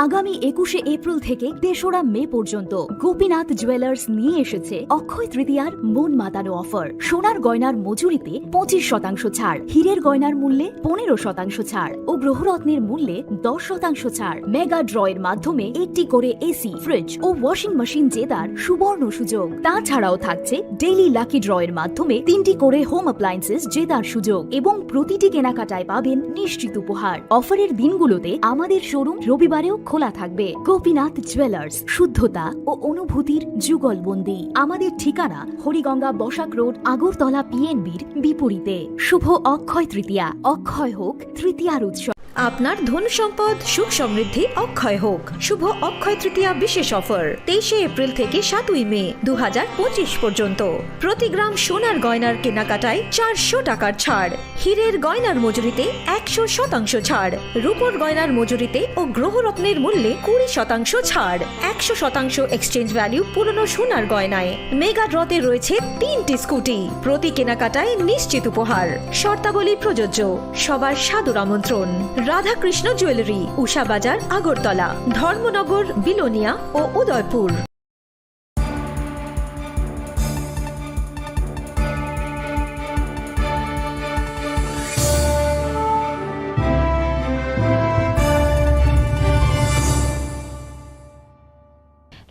আগামী একুশে এপ্রিল থেকে তেসরা মে পর্যন্ত গোপীনাথ জুয়েলার্স নিয়ে এসেছে অক্ষয় তৃতীয়ার মন মাতানো অফার। সোনার গয়নার মজুরিতে পঁচিশ শতাংশ ছাড়, হীরের গয়নার মূল্যে পনেরো শতাংশ ছাড় ও গ্রহরত্নের মূল্যে দশ শতাংশ ছাড়। মেগা ড্রয়ের মাধ্যমে একটি করে এসি, ফ্রিজ ও ওয়াশিং মেশিন জেতার সুবর্ণ সুযোগ। তাছাড়াও থাকছে ডেইলি লাকি ড্রয়ের মাধ্যমে তিনটি করে হোম অ্যাপ্লায়েন্সেস জেতার সুযোগ এবং প্রতিটি কেনাকাটায় পাবেন নিশ্চিত উপহার। অফারের দিনগুলোতে আমাদের শোরুম রবিবারেও খোলা থাকবে। গোপীনাথ জুয়েলার্স, শুদ্ধতা ও অনুভূতির যুগলবন্দি। আমাদের ঠিকানা হরিগঙ্গা বসাক রোড, আগরতলা পিএনবির বিপরীতে। শুভ অক্ষয় তৃতীয়া, অক্ষয় হোক তৃতীয়ার উৎসব। আপনার ধন সম্পদ সুখ সমৃদ্ধি অক্ষয় হোক। শুভ অক্ষয় তৃতীয়া বিশেষ অফার, তেইশে এপ্রিল থেকে সাতই মে দু হাজার পঁচিশ পর্যন্ত। প্রতি গ্রাম সোনার গয়নার কেনাকাটায় চারশো টাকার ছাড়, হীরের গয়নার মজুরিতে একশো শতাংশ ছাড়, রূপোর গয়নার মজুরিতে ও গ্রহরত্নের মূল্যে কুড়ি শতাংশ ছাড়, একশো শতাংশ এক্সচেঞ্জ ভ্যালু পুরনো সোনার গয়নায়। মেগা ড্রতে রয়েছে তিনটি স্কুটি, প্রতি কেনাকাটায় নিশ্চিত উপহার। শর্তাবলী প্রযোজ্য। সবার সাদর আমন্ত্রণ। রাধাকৃষ্ণ জুয়েলারি, উষা বাজার, আগরতলা, ধর্মনগর, বিলোনিয়া ও Udaipur.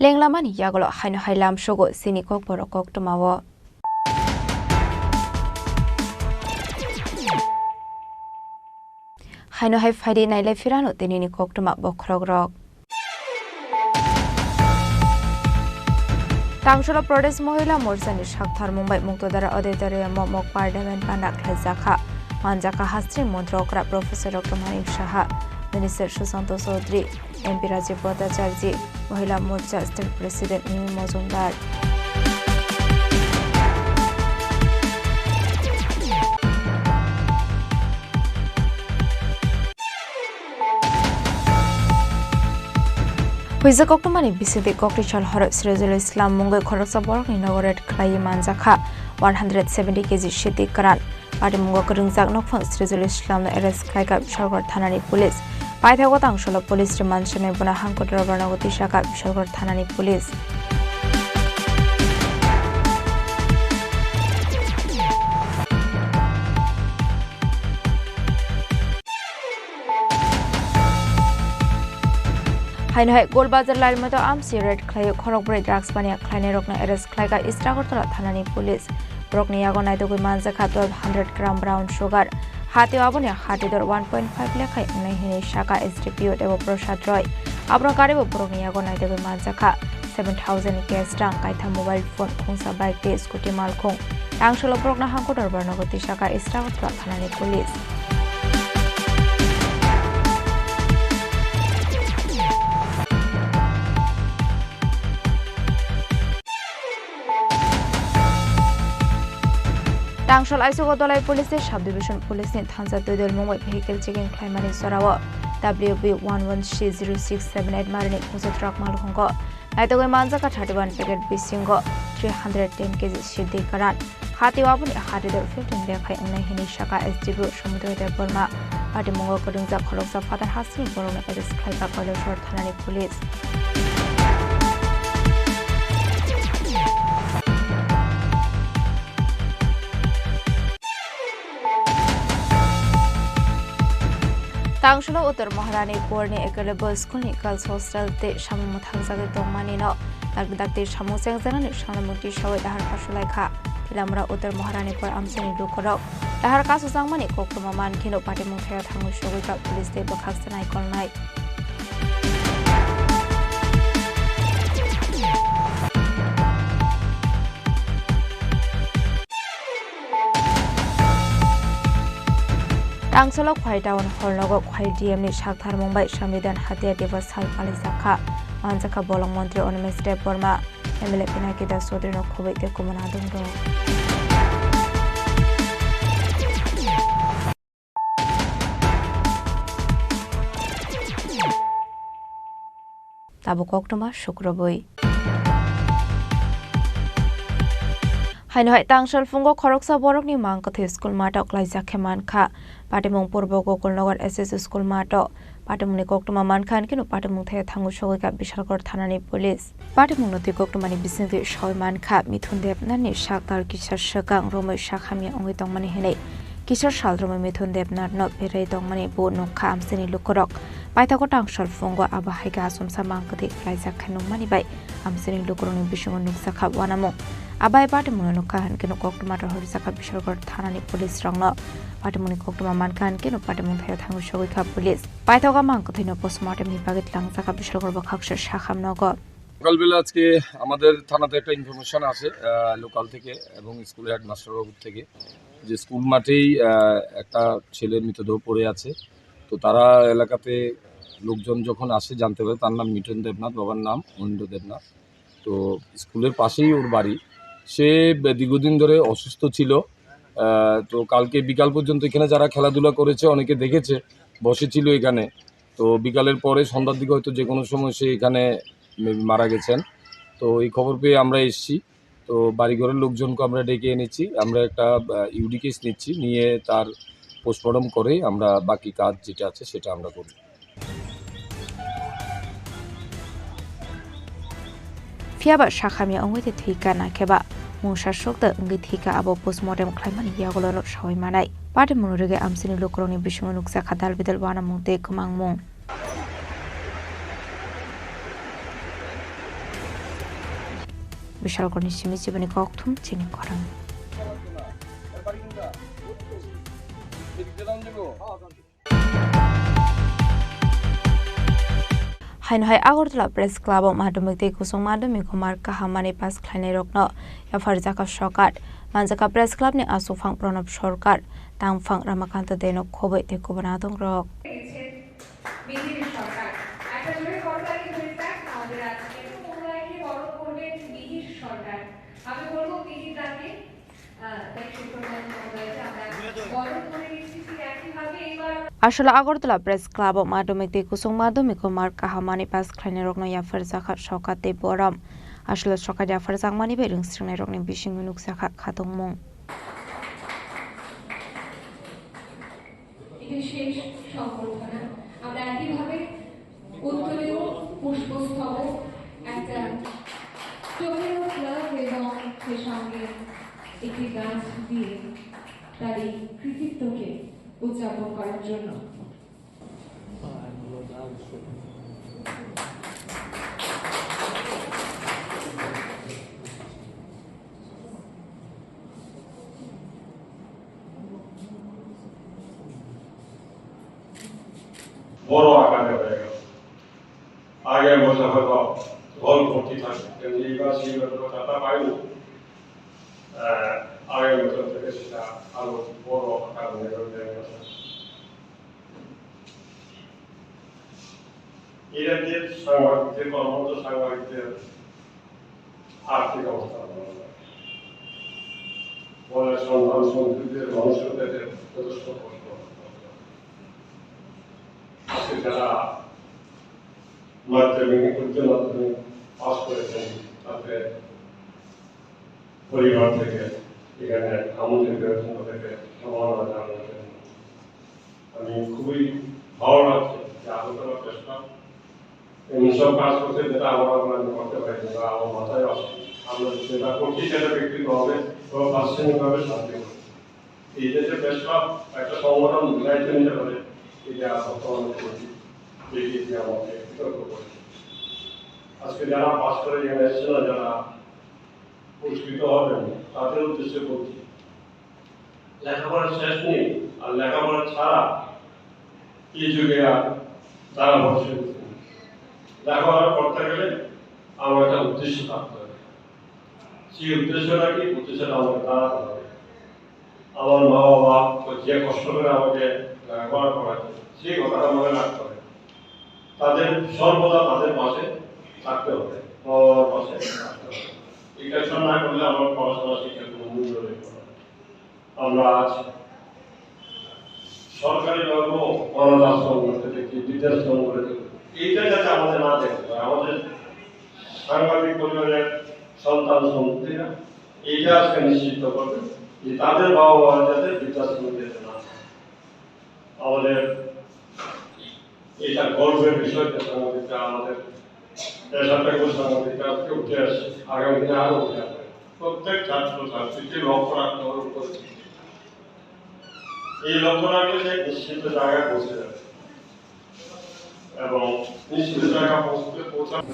Lenglamani yagulo haino hai lamsogo chini kokborok koktwmao. Haino hai phaidi nailai phirano tinini koktwma bokhorokrok. Tangsholo Pradesh Mohila Morchani sakthar Mumbai Muktodara Auditorium o mok parliament panda khlaijakha. Manjakha hastri montri okra Professor Doctor Manik Saha, Minister Sushanta Chaudhary, M P Rajiv Bhattacharjee, Mohila Morcha State President Mimi Mojumdar. Huijak koktwmani bisingtwi koktwsal horo Sirajul Islam mungwi khoroksa borokni nogo raid khlaiwi manjakha one hundred seventy K G sidi kwran. Patimungo kwrwngjak nokphang Sirajul Islamno arrest khlaikha Bishalgarh thanani police. Paithago Tangsholo police remand swnwi bono hangkhe dorbar nogo tisakha Bishalgarh thanani police. Haino hai Golbazar Larimata amsi raid khlaio, khorokbrwi drugs baniya khlainairokno arrest khlaikha East Agartala thanani police. Borokni yago naitugwi manjakha twelve hundred gram brown sugar. Hatio aboni hatidor one point five lekhai wngnai hinwi sakha S D P O Debo Prasad Roy. Abono karibo borokni yago naitugwi manjakha seven thousand cash rang, kaitham mobile phone, khungsa bike tei scooty malkhung. Tangsholo borokno hangkhe dorbar nogo tisakha East Agartala thanani police. Tangshol Aisogo Dolai Police tei Sub Division Police ni thansa twi dol mungwi vehicle checking khlaimani jorao W B one one C zero six seven eight marini khungsa truck malkhungo naitugwi manjakha thirty one packet bisingo three hundred ten K G sidi kwran. Hatio aboni hatidor fifteen lekhai wngnai hinwi sakha S D P O Samudra Debbarma. Patimungo kwrwngjak khoroksa phatar hasteni borokno arrest khlaikha Kailasor thanani police. Tangsholo Uttar Maharani Porni Ekelebo School ni Girls Hostel tei samung mwthangjagwi tongmani no dakti dakti samung chengjaknani sanamung tisawi dahar kasulaikha. Tilamura Uttar Maharani Por amchaini lukurok dahar kasujakmani koktwma mankheno patimung thaio thangwi sogwikha police tei bwkhak sanai kolnai. Tangsholo Khwai Town Hall nogo Khwai D M ni sakthar mungbai Sambidan Hatya Diwas sal palijakha. Manjakha bolong montri Animesh Debbarma, M L A Pinaki Das Chaudhary no khobwi tei kumuna adongrok. abo koktwma sukrubwi. Haino hai tangsalphungo khoroksa borokni mang kwthwi school mato klaijak khe mankha. Patimung Purbo Gokulnagar S S school mato patimungni koktwma mankha, hinkhe no patimung thaya thangwi sogwi kha Bishalgarh thanani police. Patimungno twi koktwmani bisingtwi sawi mankha Mithun Debnathni sak tal kisa swkang romwi sak hamya wngwi tongmani hinwi kisa sal romwi Mithun Debnathno berai tongmani bo nukha amchaini lukurok. Paithago tangsal phungo abo hai khe achomsa mang kwthwi khlaijak khe nukmani bai amchaini lukurokni bisingo nukjakha uanamung. Abai patimungno nukha hinkhe no koktwma rohorjakha Bishalgarh thanani police rokno. Patimungni koktwma mankha hinkhe no patimung thaya thangwi sogwi kha police. Paithago mang kwthwino postmortem ni bagwi tlangjak kha Bishalgarh bwkhaksa sakham nogo. সকালবেলা আজকে আমাদের থানাতে একটা ইনফরমেশন আসে লোকাল থেকে এবং school headmaster বাবুর থেকে, যে স্কুল মাঠেই আহ, একটা ছেলের মৃতদেহ পড়ে আছে। তো তারা এলাকাতে লোকজন যখন আসে জানতে পারে তার নাম মিঠুন দেবনাথ, বাবার নাম মহেন্দ্র দেবনাথ। তো স্কুলের পাশেই ওর বাড়ি। সে দীর্ঘদিন ধরে অসুস্থ ছিল। আহ, তো কালকে বিকাল পর্যন্ত এখানে যারা খেলাধুলা করেছে অনেকে দেখেছে, বসেছিল এখানে। তো বিকালের পরে সন্ধ্যার দিকে হয়তো যে কোনো সময় সে এখানে maybe মারা গেছেন। তো এই খবর পেয়ে আমরা এসছি। তো বাড়িঘরের লোকজনকে আমরা ডেকে এনেছি, আমরা একটা ইউডি কেস নিচ্ছি, নিয়ে তার পোস্টমর্টম করে আমরা বাকি কাজ যেটা আছে সেটা আমরা করব। Phiya ba sakhamya wngwi tei thwi ka, na khe ba mungsa sukda wngwi thwi ka, abo postmortem khlaimani yagulo no sawi manai. Patimungno rwgwi amchaini lukurokni bisingo nukjakha dal bidal uanamung tei kwmangmung. Bishalgarhni simi chibani kokthum chini khorang. Haino hai Agartala Press Club o madhyamik tei kwchwng madhyamik o mark kaham manwi pass khlainai rokno yapharjakha sorkar. Manjakha Press Club ni aswkphang Pranab Sarkar, tangphang Ramakanta Deno khobwi tei kubun adong rok. Mihir সরকার। একটা জোরে করতালি হয়ে যাক আমাদের আজকে। মহোদয়কে বরণ করবেন মিহির সরকার। আমি বলবো মিহির দাকে, আহ, তাই শিক্ষক মহোদয়কে আমরা বরণ করে নিচ্ছি। ঠিক একইভাবে এবার Aswk Agartala Press Club o madhyamik tei kwchwng madhyamik o mark kaham manwi pass khlainai rokno yapharjakha sorkar tei borom. Aswk sorkar yapharjakmani bai rwngsringnai rokni bisingo nukjakha khatungmung. এটা শেষ সংবর্ধনা। আমরা একইভাবে উত্তরীয় পুষ্পস্তবক, একটা চোখের ফ্লাগ এবং সে সঙ্গে একটি গাছ দিয়ে তার এই কৃতিত্বকে উদযাপন করার জন্য। বড় আকারে হয়ে গেল। আগে বছর হয়তো হল ভর্তি থাকে, কিন্তু এইবার সেই ব্যাপারে টাকা পাইনি। আহ, আগের বছর থেকে সেটা আরো বড় আকার নিয়ে হয়ে গেছে। এই রাজ্যের সাংবাদিকদের, কর্মরত সাংবাদিকদের আর্থিক অবস্থা ভালো নয়। ফলে সন্ধান সন্ত্রীদের মানুষের পেটে যথেষ্ট কষ্ট হয়। আজকে যারা মাধ্যমিক, উচ্চ মাধ্যমিক পাস করেছেন, তাদের পরিবার থেকে এখানে আমন্ত্রিত হয়েছেন, তাদেরকে সম্মাননা জানানোর জন্য। আমি খুবই ভালো লাগছে যে আগরতলা প্রেস ক্লাব এমন সব কাজ করছে যেটা আমরা, আমরা করতে পারি না, বা আমার মাথায় আসে। আমরা যেটা করছি সেটা ব্যক্তিগতভাবে বা প্রাতিষ্ঠানিকভাবে শান্তি করছি। এই দেশে প্রেস ক্লাব একটা সংগঠন দায়িত্ব নিতে পারে, এটা বর্তমানে করেছি, এগিয়ে দিয়ে আমাকে কৃতজ্ঞ করেছি। আজকে যারা পাস করে এখানে এসছে না, যারা পুরস্কৃত হবেন, তাদের উদ্দেশ্যে বলছি, লেখাপড়া শেষ নেই, আর লেখাপড়া ছাড়া এই যুগে আর তারা ভবিষ্যৎ নেই। লেখাপড়া করতে গেলে আমার একটা উদ্দেশ্য থাকতে হবে। সেই উদ্দেশ্যটা কি? উদ্দেশ্যটা আমাকে দাঁড়াতে হবে। আমার মা বাবা তো যে কষ্ট করে আমাকে লেখাপড়া করাচ্ছে, সেই কথাটা মনে রাখতে হবে। তাদের সর্বদা তাদের পাশে থাকতে হবে, বাবা মার পাশে থাকতে হবে। এই কাজটা না করলে আমার পড়াশোনা শিক্ষার কোনো মূল্য নেই। আমরা আজ সরকারিভাবেও অনাথ আশ্রম গড়তে দেখি, বৃদ্ধাশ্রম গড়ে তুলি। এইটা যাতে আমাদের না দেখতে হয়, আমাদের সমিতিরা এটা আজকে নিশ্চিত করবে যে তাদের বাবা মারা যাতে বৃদ্ধাশ্রমে যেতে না হয়। আমাদের এটা গর্বের বিষয় যে সাংবাদিকরা আমাদের পেশাটা কিন্তু সাংবাদিকরা আজকে উঠে আসছে, আগামী দিনে আরো উঠে আসবে। প্রত্যেক ছাত্র ছাত্রীকে লক্ষ্য রাখতে হবে উপস্থিতি। এই লক্ষ্য রাখলে সে নিশ্চিত জায়গায় পৌঁছে যাবে এবং নিশ্চিত জায়গা পৌঁছতে পৌঁছাবে।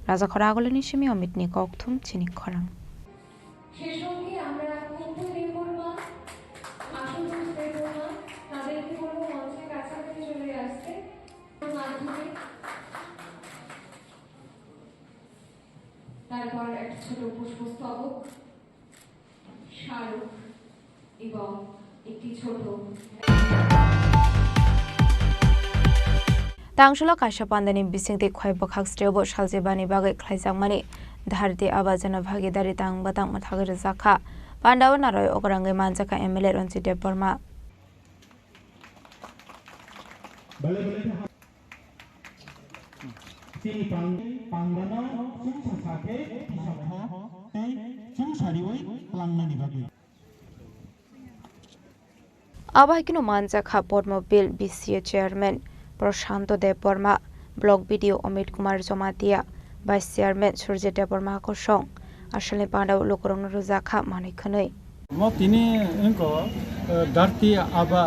Raja Khoragulini simi Omitni kokthum chini khorang. সে সঙ্গে আমরা কুকুর দেববর্মা, আশুতোষ দেববর্মা, তাদেরকে বলবো মঞ্চের কাছাকাছি চলে আসতে। মাধ্যমে তারপর একটা ছোট পুষ্পস্তবক, স্মারক এবং একটি ছোট Tangsulo kaisa pandani bisingtwi khoi bwkhak sreo bo saljibani bagwi khlaijakmani Dharti Aba Jana Bhagidari tang bwtang mwthagwi rwjak kha. Pandao narwi ograngwi manjakha M L A Ranjit Debbarma. Chini pang-, pangdano chwngsa sakhe tisakha tei chwngsa riwi tlangnani bagwi. Abo hai kheno manjakha Padma Bill B C A Chairman Prashanto Debbarma, Block B D O Amit Kumar Jomatia, Vice Chairman Surjit Debbarma kosong. Asalni pandao lukurokno rwjakha manwi khwnwi. Mo tini wngkha, eh, Dharti Aba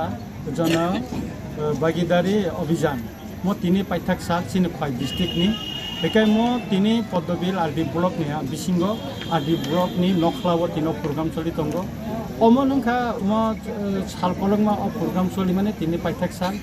Jana, eh, Bhagidari Abhijan. Mo tini paithak sak chini Khwai district ni. Hikai mo tini Poddobil R D block ni, ah, bisingo R D block ni nokhla o tino program choli tongo. Omo wngkha mo, eh, sal kolokma o program choli mani tini paithak sak.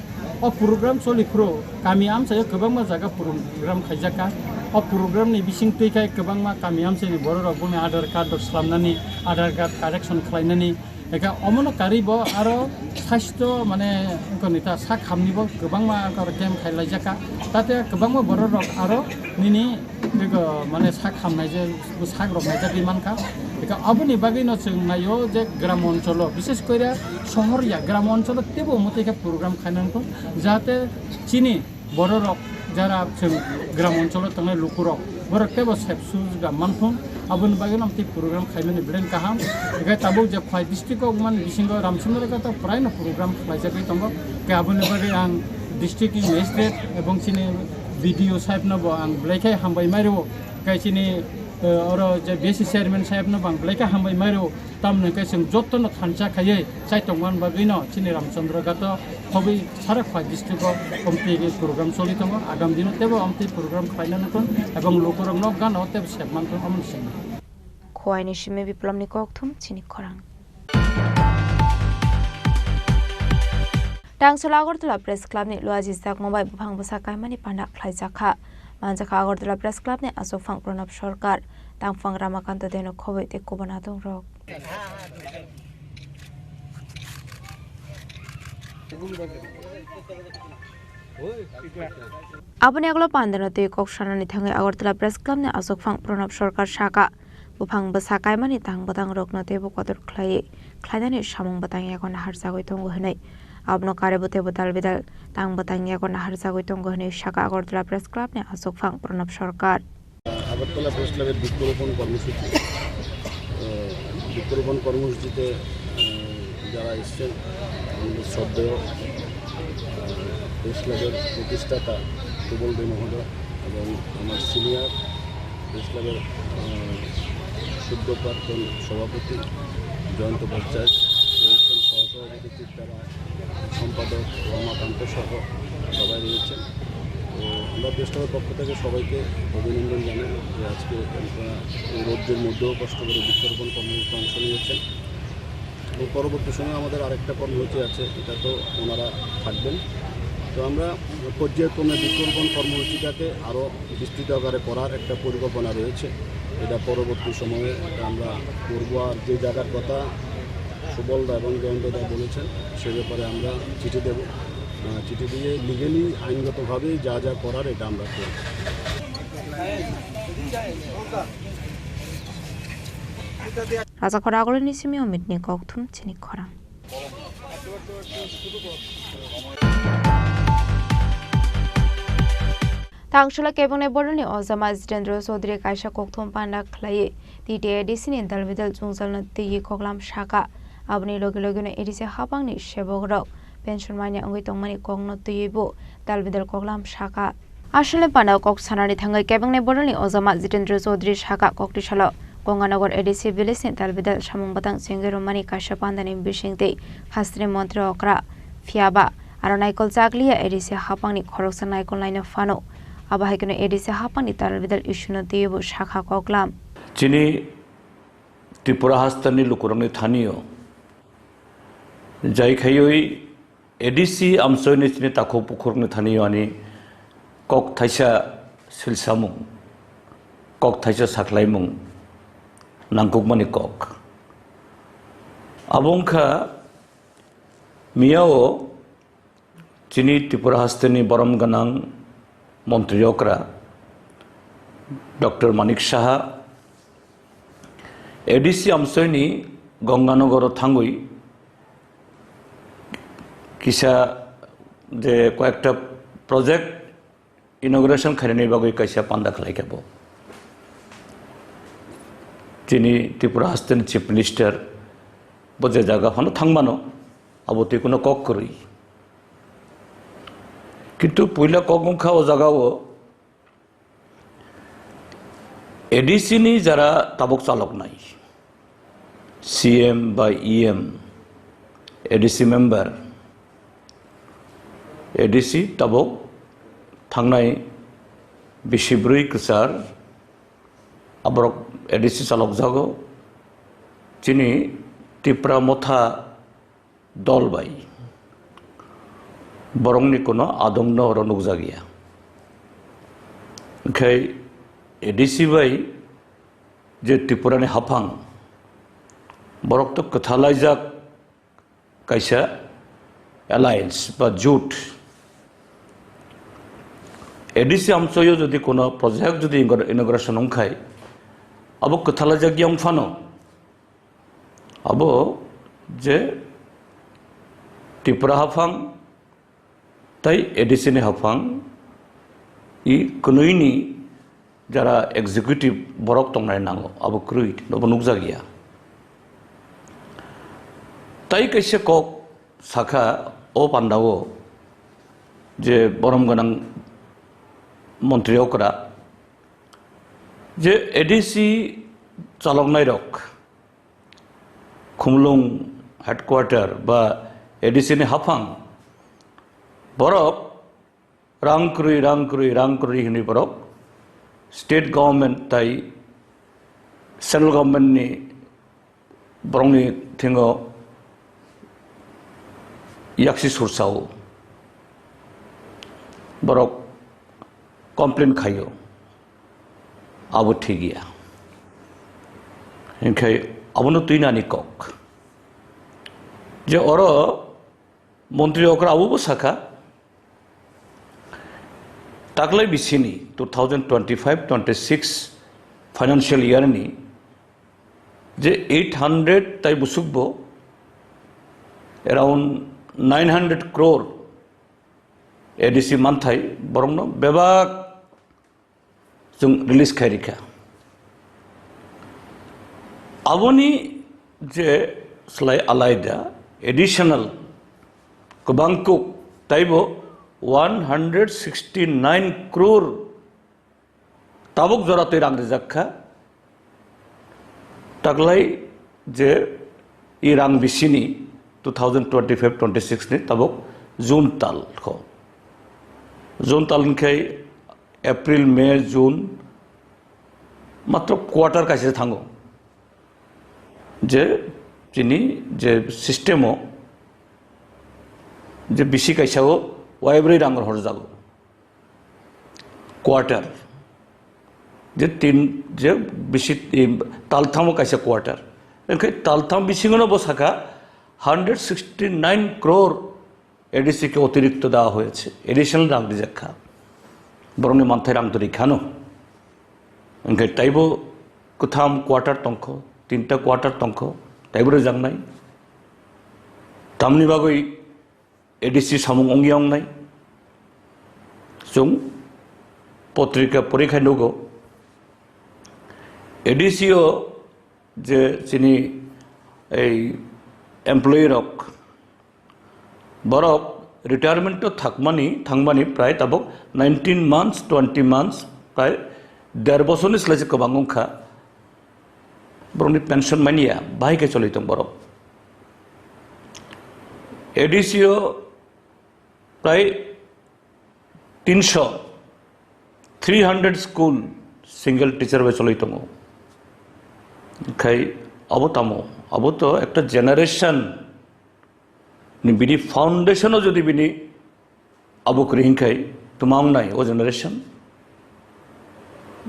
O program choli phuru kami amchaio kwbangma jaga program khaijak kha. O program ni bising twi khai kwbangma kami amchaini borok rok boni Aadhaar card rok slamnani, Aadhaar card correction khlainani. Eka omono karwi bo aro sasthyo mane wngkha nita sak hamni bo kwbangma wngkha oro camp khai laijak kha. Tate kwbangma borok rok aro nini Bego mane sak hamnai je, sak rok naijagwi mankha. Eka aboni bagwino chwng naio je gram oncholo, bishes koire sohor ya, gram oncholo tebo omo tei khe program khainai wngkha, jahate chini bororok jara chwng gram oncholo tongnai lukurok, borok tebo sep sujga manthung. Aboni bagwino amtwi program khaimani belai kaham. Eka tabuk je Khwai district o mani bisingo Ramchandra Ghat o praino program khlaijagwi tongo. Ke aboni bagwi ang district ni magistrate ebong chini B D O saheb no bo ang belai khe hambai mai rwo, kai chini, eh, oro je B C chairman saheb no bo ang belai khe hambai mai rwo, tamni hwnkhe chwng joto no thansa khaiwi chai tongmani bagwi no chini Ramchandra Ghat o khobwi sara Khwai district o omtwi program choli tongo, agam dino tebo omtwi program khlaina nukon ebong lukurok nok gana o tebo sep manthung omo simi. Khwai ni simi Biplop ni kokthum chini khorang. Tangsulo Agartala Press Club ni luajijak mobile buphang bwsa kaimani panda khlaijak kha. Manjakha Agartala Press Club ni achukphang Pranab Sarkar, tangphang Ramakanto Deno khobwi tei kubun adongrok. Aboni aglo pandano twi kok sanani thangwi Agartala Press Club ni achukphang Pranab Sarkar saka, buphang bwsa kaimani tang bwtang rokno teibo kotor khlaiwi khlainani samung bwtang yago naharjagwi tongo hwnwi. Abono karwi bo teibo dal bidal tang bwtang yago naharjagwi tongo hwnwi saka Agartala Press Club ni achukphang Pranab Sarkar. Agartala press ক্লাবের বৃক্ষরোপণ কর্মসূচি। আহ, বৃক্ষরোপণ কর্মসূচিতে, আহ, যারা এসছেন, আমাদের শ্রদ্ধেয়, আহ, প্রেস ক্লাবের প্রতিষ্ঠাতা সুবল দে মহোদয় এবং আমার সিনিয়র প্রেস ক্লাবের, আহ, সদ্য প্রাক্তন সভাপতি জয়ন্ত ভট্টাচার্য রয়েছেন, সহসভাপতি চিত্রা রায়, সম্পাদক রমাকান্ত সহ সবাই রয়েছেন। তো আমরা প্রেস ক্লাবের পক্ষ থেকে সবাইকে অভিনন্দন জানাই যে আজকে আপনারা এই রৌদ্রের মধ্যেও কষ্ট করে বৃক্ষরোপণ কর্মসূচিতে অংশ নিয়েছেন। এবং পরবর্তী সময়ে আমাদের আরেকটা কর্মসূচি আছে, এটা তো ওনারা থাকবেন। তো আমরা পর্যায়ক্রমে বৃক্ষরোপণ কর্মসূচিটাকে আরও বিস্তৃত আকারে করার একটা পরিকল্পনা রয়েছে। এটা পরবর্তী সময়ে এটা আমরা করবো। আর যে জায়গার কথা সুবলদা এবং জয়ন্তদা বলেছেন, সে ব্যাপারে আমরা চিঠি দেব। আহ, চিঠি দিয়ে লিগ্যালি, আইনগতভাবে যা যা করার, এটা আমরা করব। Rajakhor Agulini simi Omitni kokthum chini khorang. Tangshwla kebengni bororni ojama Jitendra Chaudhary kaisa kokthum panda khlaiwi T T A D C ni dalbidal jwngjalno twiwi koklam sakha. Aboni logi logino A D C haphangni sebokrok pension manya wngwi tongmani kokno twiwi bo dalbidal koklam sakha. Aswlni panda kok sanani thangwi kebengni bororni ojama Jitendra Chaudhary sakha kokti salo Ganganagar A D C village ni dalbidal samung bwtang chengwi rwmani kaisa pandani bisingtwi hasteni montri okra phiyaba aro naikol chakliya A D C haphangni khoroksa naikol naino phano. Abo hai kheno A D C haphangni dalbidal issue no twiwi bo sakha koklam. Chini Tripura hasteni lukurokni thanio jai khaiwi A D C amchoini chini takhuk bukhukni thani ani kok thaisa silsamung, kok thaisa sakhlaimung nangkukmani kok. Abo wngkha miyao chini Tripura hasteni borom gwnang montri okra Doctor Manik Saha A D C amchoini Ganganagaro thangwi kisa je koyekta project inauguration khainani bagwi kaisa panda khlaikha bo. Chini Tripura hasteni Chief Minister bo je jaga phano thangmano, abo twi kuno kok kwrwi. Kintu puila kok wngkha o jagao A D C ni jara tabuk chaloknai, C M ba E M, A D C member, A D C tabuk thangnai bisi bwrwi kwchar, aborok A D C chalokjago, chini Tipra Motha dol bai borokni kuno adongno oro nukjakya. Onkhe A D C bai je Tripurani haphang, borok to kwthalaijak kaisa alliance ba jut. A D C amchoyo jodi kuno project jodi inauguration wngkhai, abo kwthalaijak yang phano, abo je Tripura haphang tei A D C ni haphang i kwnwini jara executive borok tongnai nango, abo kwrwi nobo nukjakya. Tai kaisa kok sakha o pandao je borom gwnang montri okra je A D C chaloknairok Khumulwng headquarter ba A D C ni haphang, borok rang kwrwi, rang kwrwi, rang kwrwi hwnwi borok state government tai central government ni borokni thingo yaksi sursao, borok complain khaio, abo thik ya. Hinkhe abono twinani kok je oro montri okra abobo sakha, taklai bisini two thousand twenty-five twenty-six financial year ni je eight hundred tai busukbo around nine hundred crore A D C manthai borokno bebak chwng release khai rikha. Aboni je slai alaida additional kwbang kuk taibo one hundred sixty nine crore tabuk jora twi rang rijak kha. Taklai je i rang bisini two thousand twenty-five twenty-six ni tabuk June tal kho. June tal hinkhe April, May, June matro quarter kaisa thango. Je chini je system o je bisi kaisa o waibrwi rang horjago. Quarter. Je tin, je bisi, em, talthamo kaisa quarter. Onkhe taltham bisingono bo sakha hundred sixty nine crore A D C ke otirikto dewa hoyeche, additional rang rijak kha. Borokni manthai rang to rikhano. Onkhe taibo kwtham quarter tongkho, Tinta quarter tongkho, taibo rwjaknai. Tamni bagwi A D C samung wngya wngnai. Chwng potrika porikhai nugo. A D C o je chini ei employee rok, borok retirement o thakmani, thangmani prai tabuk nineteen months, twenty months, prai der bosorni slai se kwbang wngkha. Borokni pension manya, bahai khe choli tong borok. A D C o prai tinso, three hundred school single teacher bai choli tongo. Khai abo tamo, abo to ekta generation ni bini foundation o jodi bini abo kwrwi hinkhai twma wngnai o generation.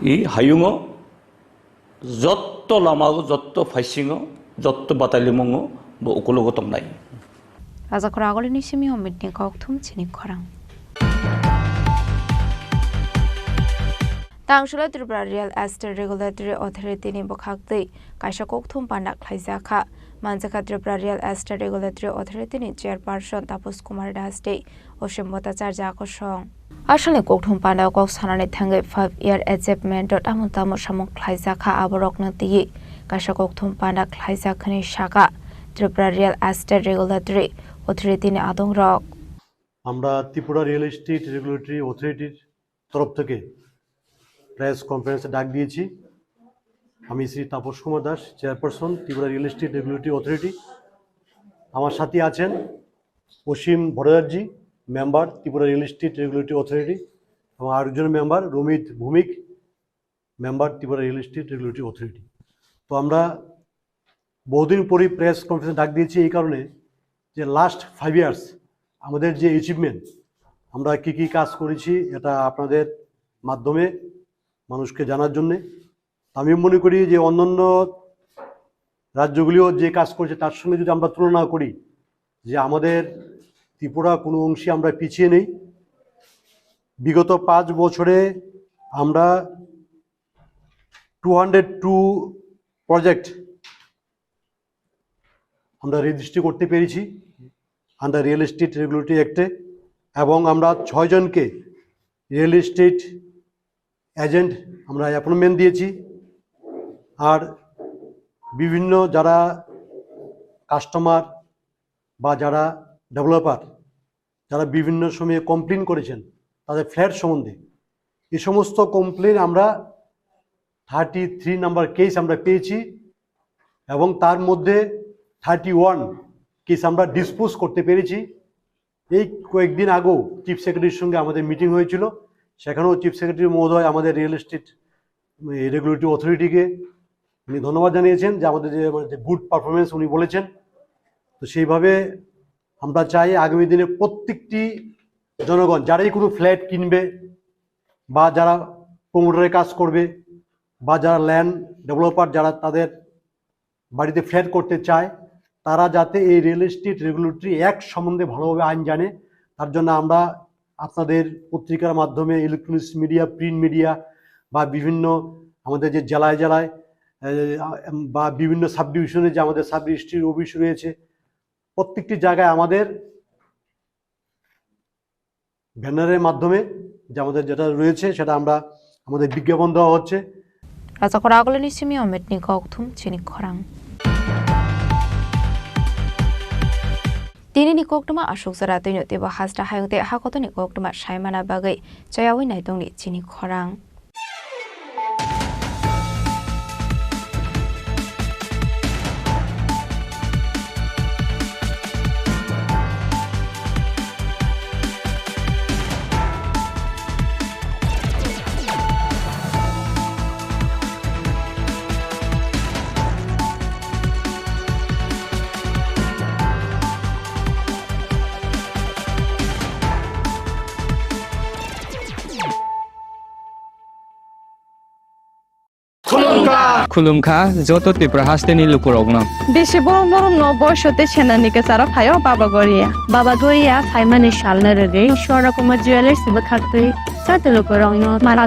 I hayungo jotto lamago, jotto phaisingo, jotto batalimungo bo ukulogo tongnai. Rajakhor agolini simi o meeting kokthum chini khorang. Tangshula Tripura Real Estate Regulatory Authority ni bwkhaktwi kaisa kokthum panda khlaijakha. Manjakha Tripura Real Estate Regulatory Authority ni Chairperson Taposh Kumar Das tei Osim Bhattacharya kosong. Asalni kokthum panda kok sanani thangwi five year achievement o tamo tamo samung khlaijakha aborokno twiwi kaisa kokthum panda khlaijak hwnwi sakha Tripura Real Estate Regulatory Authority ni adongrok. আমরা Tripura real estate regulatory অথরিটির তরফ থেকে প্রেস কনফারেন্সে ডাক দিয়েছি। আমি Shri Tapas Kumar Das, chairperson Tripura real estate regulatory authority. আমার সাথে আছেন Asim Bhattacharya, member Tripura real estate regulatory authority, এবং আরেকজন member Ramit Bhowmik, member Tripura real estate regulatory authority. তো আমরা বহুদিন পরেই প্রেস কনফারেন্স ডাক দিয়েছি এই কারণে যে লাস্ট ফাইভ ইয়ার্স আমাদের যে অ্যাচিভমেন্ট, আমরা কি কি কাজ করেছি, এটা আপনাদের মাধ্যমে মানুষকে জানার জন্যে। আমি মনে করি যে অন্যান্য রাজ্যগুলিও যে কাজ করছে, তার সঙ্গে যদি আমরা তুলনা করি, যে আমাদের ত্রিপুরা কোনো অংশে আমরা পিছিয়ে নেই। বিগত পাঁচ বছরে আমরা টু হান্ড্রেড টু প্রজেক্ট আমরা রেজিস্ট্রি করতে পেরেছি আন্ডার রিয়েল এস্টেট রেগুলেটরি অ্যাক্টে, এবং আমরা ছয়জনকে রিয়েল এস্টেট এজেন্ট আমরা অ্যাপয়েন্টমেন্ট দিয়েছি। আর বিভিন্ন যারা কাস্টমার বা যারা ডেভেলপার, যারা বিভিন্ন সময়ে কমপ্লেন করেছেন তাদের ফ্ল্যাট সম্বন্ধে, এই সমস্ত কমপ্লেন আমরা থার্টি থ্রি নাম্বার কেস আমরা পেয়েছি, এবং তার মধ্যে থার্টি ওয়ান কেস আমরা ডিসপোজ করতে পেরেছি। এই কয়েকদিন আগেও চিফ সেক্রেটারির সঙ্গে আমাদের মিটিং হয়েছিল, সেখানেও চিফ সেক্রেটারি মহোদয় আমাদের রিয়েল এস্টেট রেগুলেটরি অথরিটিকে উনি ধন্যবাদ জানিয়েছেন যে আমাদের যে, মানে, যে গুড পারফরমেন্স উনি বলেছেন। তো সেইভাবে আমরা চাই আগামী দিনে প্রত্যেকটি জনগণ যারাই কোনো ফ্ল্যাট কিনবে বা যারা প্রমোটারের কাজ করবে বা যারা ল্যান্ড ডেভেলপার, যারা তাদের বাড়িতে ফ্ল্যাট করতে চায়, তারা যাতে এই রিয়েল এস্টেট রেগুলেটরি অ্যাক্ট সম্বন্ধে ভালোভাবে আইন জানে, তার জন্য আমরা আপনাদের পত্রিকার মাধ্যমে, ইলেকট্রনিক্স মিডিয়া, প্রিন্ট মিডিয়া বা বিভিন্ন আমাদের যে জেলায় জেলায়, এ, বা বিভিন্ন সাব ডিভিশনে যে আমাদের সাব রেজিস্ট্রির অফিস রয়েছে, প্রত্যেকটি জায়গায় আমাদের ব্যানারের মাধ্যমে যে আমাদের যেটা রয়েছে সেটা আমরা, আমাদের বিজ্ঞাপন দেওয়া হচ্ছে। Rajakhor agolini simi o meeting kokthum chini khorang. Tini ni koktwma aswk jora twino teibo hasta hayung tei hakotoni koktwma saimana bagwi chayawi naitongni chini khorang. Khulumkha. Khulumkha joto Tripura hasteni lukurokno. Bisi borom borom no boiso tei senani kwcharo phaio Baba Goria. Baba Goria phaimani salno rwgwi Swarna Kumar Jewellers bwkhaktwi joto lukurokno mala